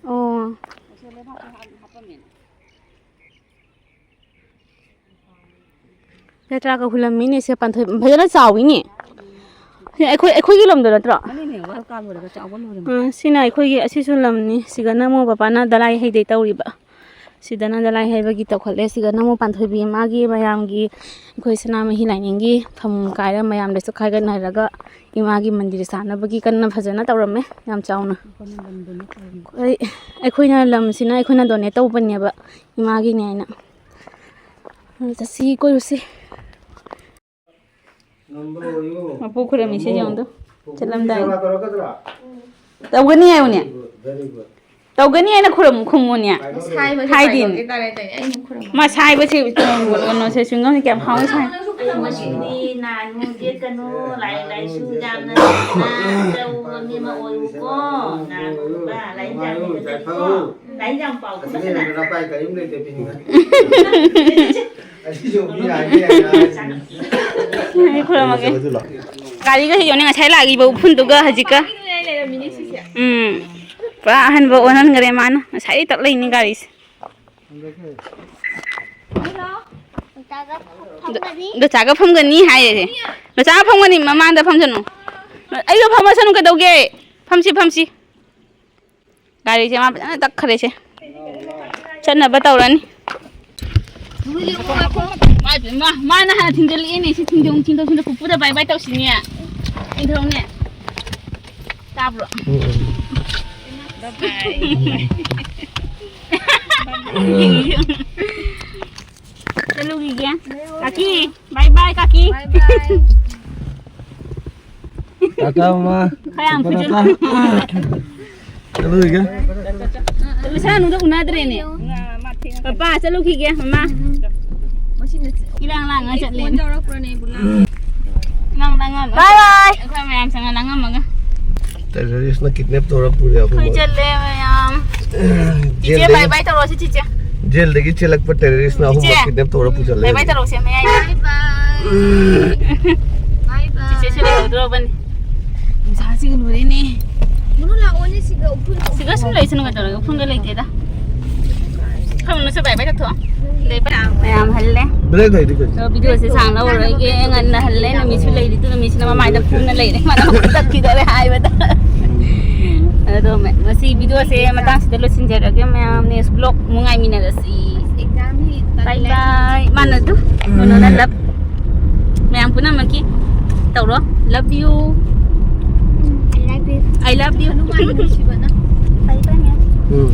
ꯑꯣ꯫ ꯎꯁꯣꯞ ꯂꯩꯕꯥꯛꯇ ꯍꯥꯞ-, ꯍꯥꯞꯄꯝꯃꯦꯅ꯫ ꯖꯇ꯭ꯔꯥꯒ ꯍꯨꯜꯂꯝꯃꯤꯅꯦ ꯁꯦ ꯄꯥꯟꯊꯣꯏ, ꯐꯖꯅ ꯆꯥꯎꯋꯤꯅꯦ꯫ ꯑꯩꯈꯣꯏ, ꯑꯩꯈꯣꯏꯒꯤ ꯂꯝꯗꯣ ꯅꯠꯇ꯭ꯔꯣ? ꯃꯅꯤꯡꯅꯦ, ꯋꯥꯜ ꯀꯥ ꯂꯣꯏꯔꯒ ꯆꯥꯎꯕ ꯂꯣꯏꯔꯦ꯫ ꯑꯥ, ꯁꯤꯅ ꯑꯩꯈꯣꯏꯒꯤ, ꯑꯁꯤꯁꯨ ꯂꯝꯅꯤ꯫ ꯁꯤꯗꯅ ꯑꯃꯨꯛ ꯕꯕꯥꯅ ꯗꯂꯥꯏ ꯍꯩꯗꯩ ꯇꯧꯔꯤꯕ꯫ ꯁꯤꯗꯅ ꯗꯂꯥꯏ ꯍꯩꯕꯒꯤ ꯇꯧꯈꯠꯂꯦ꯫ ꯁꯤꯗꯅ ꯑꯃꯨꯛ ꯄꯥꯟꯊꯣꯏꯕꯤ ꯏꯃꯥꯒꯤ ꯃꯌꯥꯝꯒꯤ, ꯑꯩꯈꯣꯏ ꯁꯅꯥꯃꯍꯤ ꯂꯥꯏꯅꯤꯡꯒꯤ ꯐꯝ ꯀꯥꯏꯔ ꯃꯌꯥꯝꯗꯁꯨ ꯈꯥꯏꯒꯠꯅꯔꯒ ꯏꯃꯥꯒꯤ ꯃꯟꯗꯤꯔ ꯁꯥꯅꯕꯒꯤ ꯀꯟꯅ ꯐꯖꯅ ꯇꯧꯔꯝꯃꯦ꯫ ꯌꯥꯝ ꯆꯥꯎꯅ꯫ ꯑꯩꯈꯣꯏ, ꯑꯩꯈꯣꯏꯅ ꯂꯝꯁꯤꯅ ꯑꯩꯈꯣꯏꯅ donate ꯇꯧꯕꯅꯦꯕ꯫ ꯏꯃꯥꯒꯤꯅꯦ ꯍꯥꯏꯅ꯫ ꯑꯗꯨ ꯆꯠꯁꯤ, ꯀꯣꯏꯔꯨꯁꯤ꯫ ꯃꯄꯨ ꯈꯨꯔꯝꯃꯤꯁꯦ ꯌꯦꯡꯉꯨꯗꯣ꯫ ꯆꯠꯂꯝꯗꯥꯏ꯫ ꯇꯧꯒꯅꯤ ꯍꯥꯏꯌꯨꯅꯦ꯫ Very good, very good꯫ ꯇꯧꯒꯅꯤ ꯍꯥꯏꯅ ꯈꯨꯔꯝ-, ꯈꯨꯝꯃꯨꯅꯦ꯫ ꯁꯥꯏꯕꯁꯦ ꯍꯥꯏꯗꯦꯅꯦ꯫ ꯇꯧꯒꯦ ꯇꯥꯔꯦ ꯇꯧꯔꯤꯅꯦ꯫ ꯑꯩ ꯑꯃꯨꯛ ꯈꯨꯔꯝꯃꯣ꯫ ꯃꯁꯥꯏꯕꯁꯦ ꯀꯩꯅꯣꯁꯦ ꯆ꯭ꯋꯤꯡꯒꯝꯁꯦ ꯀꯌꯥꯝ ꯍꯥꯎꯅ ꯁꯥꯏ꯫ ꯉꯁꯤꯗꯤ ꯅꯥꯅꯨ ꯌꯦꯠꯀꯅꯨ, ꯂꯥꯏ ꯂꯥꯏꯁꯨ ꯌꯥꯝꯅ ꯇꯧꯕ ꯃꯤ ꯑꯃ ꯑꯣꯏꯌꯨꯀꯣ꯫ ꯅꯥꯅꯨ ꯂꯥꯏ ꯌꯥꯝꯅ ꯌꯥꯝꯅꯀꯣ꯫ ꯂꯥꯏ ꯌꯥꯝ ꯄꯥꯎ ꯈꯪꯗꯅ꯫ ꯑꯁꯤꯁꯨ ꯃꯤ ꯍꯥꯏꯕ ꯌꯥꯏ ꯍꯥꯏꯁꯤꯅꯤ꯫ ꯑꯩ ꯈꯨꯔꯝꯃꯒꯦ꯫ ꯒꯥꯔꯤꯒꯁꯦ ꯌꯦꯡꯉꯨꯅꯦ, ꯉꯁꯥꯏ ꯂꯥꯛꯏꯕ ꯎꯐꯨꯟꯗꯨꯒ ꯍꯧꯖꯤꯛꯀ꯫ ꯎꯝ꯫ ꯄꯨꯔꯥ ꯑꯍꯟꯕ ꯑꯣꯟꯍꯟꯈ꯭ꯔꯦ ꯃꯥꯅ꯫ ꯉꯁꯥꯏꯗꯩ ꯇꯛ ꯂꯩꯅꯤ ꯒꯥꯔꯤꯁꯦ꯫ ꯗꯣꯆꯥꯒ ꯐꯝꯒꯅꯤ ꯍꯥꯏꯌꯦ꯫ ꯗꯣꯆꯥꯒ ꯐꯝꯒꯅꯤ꯫ ꯃꯃꯥꯡꯗ ꯐꯝꯁꯅꯨ꯫ ꯑꯩꯒ ꯐꯝꯃꯁꯅꯨ ꯀꯩꯗꯧꯒꯦ? ꯐꯝꯁꯤ, ꯐꯝꯁꯤ꯫ ꯒꯥꯔꯤꯁꯦ ꯃꯥ ꯐꯖꯅ ꯇꯛꯈ꯭ꯔꯦꯁꯦ꯫ ꯆꯠꯅꯕ ꯇꯧꯔꯅꯤ꯫ ꯃꯥ, ꯃꯥꯅ ꯍꯥꯟꯅ ꯊꯤꯟꯖꯜꯂꯛꯑꯦꯅꯦ꯫ ꯁꯤ ꯊꯤꯟꯗꯣꯛ, ꯊꯤꯟꯗꯣꯛ, ꯊꯤꯟꯗꯣꯛ꯫ ꯄꯨꯄꯨꯗ bye bye ꯇꯧꯁꯤꯅꯦ꯫ ꯊꯤꯟꯗꯣꯛꯅꯦ꯫ ꯇꯥꯕ꯭ꯔꯣ? ꯎꯝ, ꯎꯝ꯫ Bye bye꯫ ꯆꯠꯂꯨꯈꯤꯒꯦ꯫ ꯀꯥꯀꯤ, bye bye, ꯀꯥꯀꯤ꯫ Bye bye꯫ Tata, ꯃꯃꯥ꯫ ꯈꯔ ꯌꯥꯝ ꯇꯥꯇꯥ, ꯐꯨꯖꯤꯜꯂꯨ꯫ ꯇꯥꯇꯥ꯫ ꯆꯠꯂꯨꯈꯤꯒꯦ꯫ ꯆꯠꯂꯨꯁꯥꯅꯨꯗ ꯎꯅꯗ꯭ꯔꯦꯅꯦ꯫ ꯄꯄꯥ, ꯆꯠꯂꯨꯈꯤꯒꯦ, ꯃꯃꯥ꯫ ꯏꯔꯥꯡ ꯂꯥꯡꯉ ꯆꯠꯂꯦꯅꯦ꯫ ꯏꯔꯥꯡ ꯂꯥꯡꯉꯝꯃꯒ꯫ Bye bye꯫ ꯑꯩꯈꯣꯏ ꯃꯌꯥꯝ ꯆꯪꯉ ꯂꯥꯡꯉꯝꯃꯒ꯫ Terrorist ꯅ kidnap ꯇꯧꯔ ꯄꯨꯔꯦ ꯑꯩꯈꯣꯏ ꯑꯩꯈꯣꯏ ꯃꯣꯏ꯫ ꯆꯠꯂꯦ ꯃꯌꯥꯝ꯫ ꯆꯤꯆꯦ, ꯖꯦꯜꯗꯒꯤ bye bye ꯇꯧꯔꯣ ꯁꯤ ꯆꯤꯆꯦ꯫ ꯖꯦꯜꯗꯒꯤ ꯆꯦꯜꯂꯛꯄ terrorist ꯅ ꯑꯍꯨꯝꯃꯛ ꯆꯤꯆꯦ, kidnap ꯇꯧꯔ ꯄꯨꯁꯜꯂꯦ꯫ Bye bye ꯇꯧꯔꯣꯁꯦ ꯃꯌꯥꯏꯗ꯫ Bye bye꯫ Bye bye꯫ ꯆꯤꯆꯦꯁꯨ ꯂꯩꯍꯧꯗ꯭ꯔꯣꯕꯅꯤ꯫ ꯅꯨꯡꯁꯥꯁꯤꯒ ꯂꯣꯏꯔꯦꯅꯦ꯫ ꯃꯅꯨ ꯂꯥꯛꯑꯣꯅꯦ ꯁꯤꯒ ꯎꯐꯨꯜ ꯁꯤꯒ ꯁꯨꯝ ꯂꯩꯁꯅꯨ ꯀꯩꯗꯧꯔꯒꯦ? ꯎꯐꯨꯜꯒ ꯂꯩꯇꯦꯗ꯫ ꯈꯪꯅꯨꯁꯨ bye bye ꯇꯧꯊꯣꯛꯑꯣ꯫ ꯃꯌꯥꯝ ꯍꯜꯂꯦ꯫ Break ꯂꯩꯔꯤ ꯀꯩꯅꯣ? ꯑꯗꯣ video ꯁꯦ ꯁꯥꯡꯅ ꯂꯧꯔꯔꯣꯏꯒꯦ꯫ ꯉꯟꯅ ꯍꯜꯂꯦ꯫ ꯅꯨꯃꯤꯠꯁꯨ ꯂꯩꯔꯤ꯫ ꯑꯗꯨ ꯅꯨꯃꯤꯠꯁꯤꯅ ꯃꯃꯥꯏꯗ ꯐꯝꯅ ꯂꯩꯔꯦ꯫ ꯃꯥꯅ ꯃꯈꯨꯠ ꯇꯠꯈꯤꯗꯧꯔꯦ ꯍꯥꯏꯕꯗ꯫ ꯑꯗꯣ ꯃ-, ꯉꯁꯤ video ꯁꯦ ꯃꯇꯥꯡꯁꯤꯗ ꯂꯣꯏꯁꯤꯟꯖꯔꯒꯦ ꯃꯌꯥꯝ꯫ Next vlog ꯑꯃꯨꯛ ꯉꯥꯏꯃꯤꯟꯅꯔꯁꯤ꯫ Exam ꯅꯤ꯫ Bye ꯇꯜꯂꯦ꯫ Bye꯫ ꯃꯥꯅ ꯑꯗꯨ ꯀꯩꯅꯣꯅ love꯫ ꯃꯌꯥꯝ ꯄꯨꯝꯅꯃꯛꯀꯤ ꯇꯧꯔꯣ꯫ Love you꯫ I love you꯫ I love you꯫ Hanuman ꯅꯨꯡꯁꯤꯕꯅ꯫ Bye bye ꯃꯌꯥꯝ꯫ ꯎꯝ꯫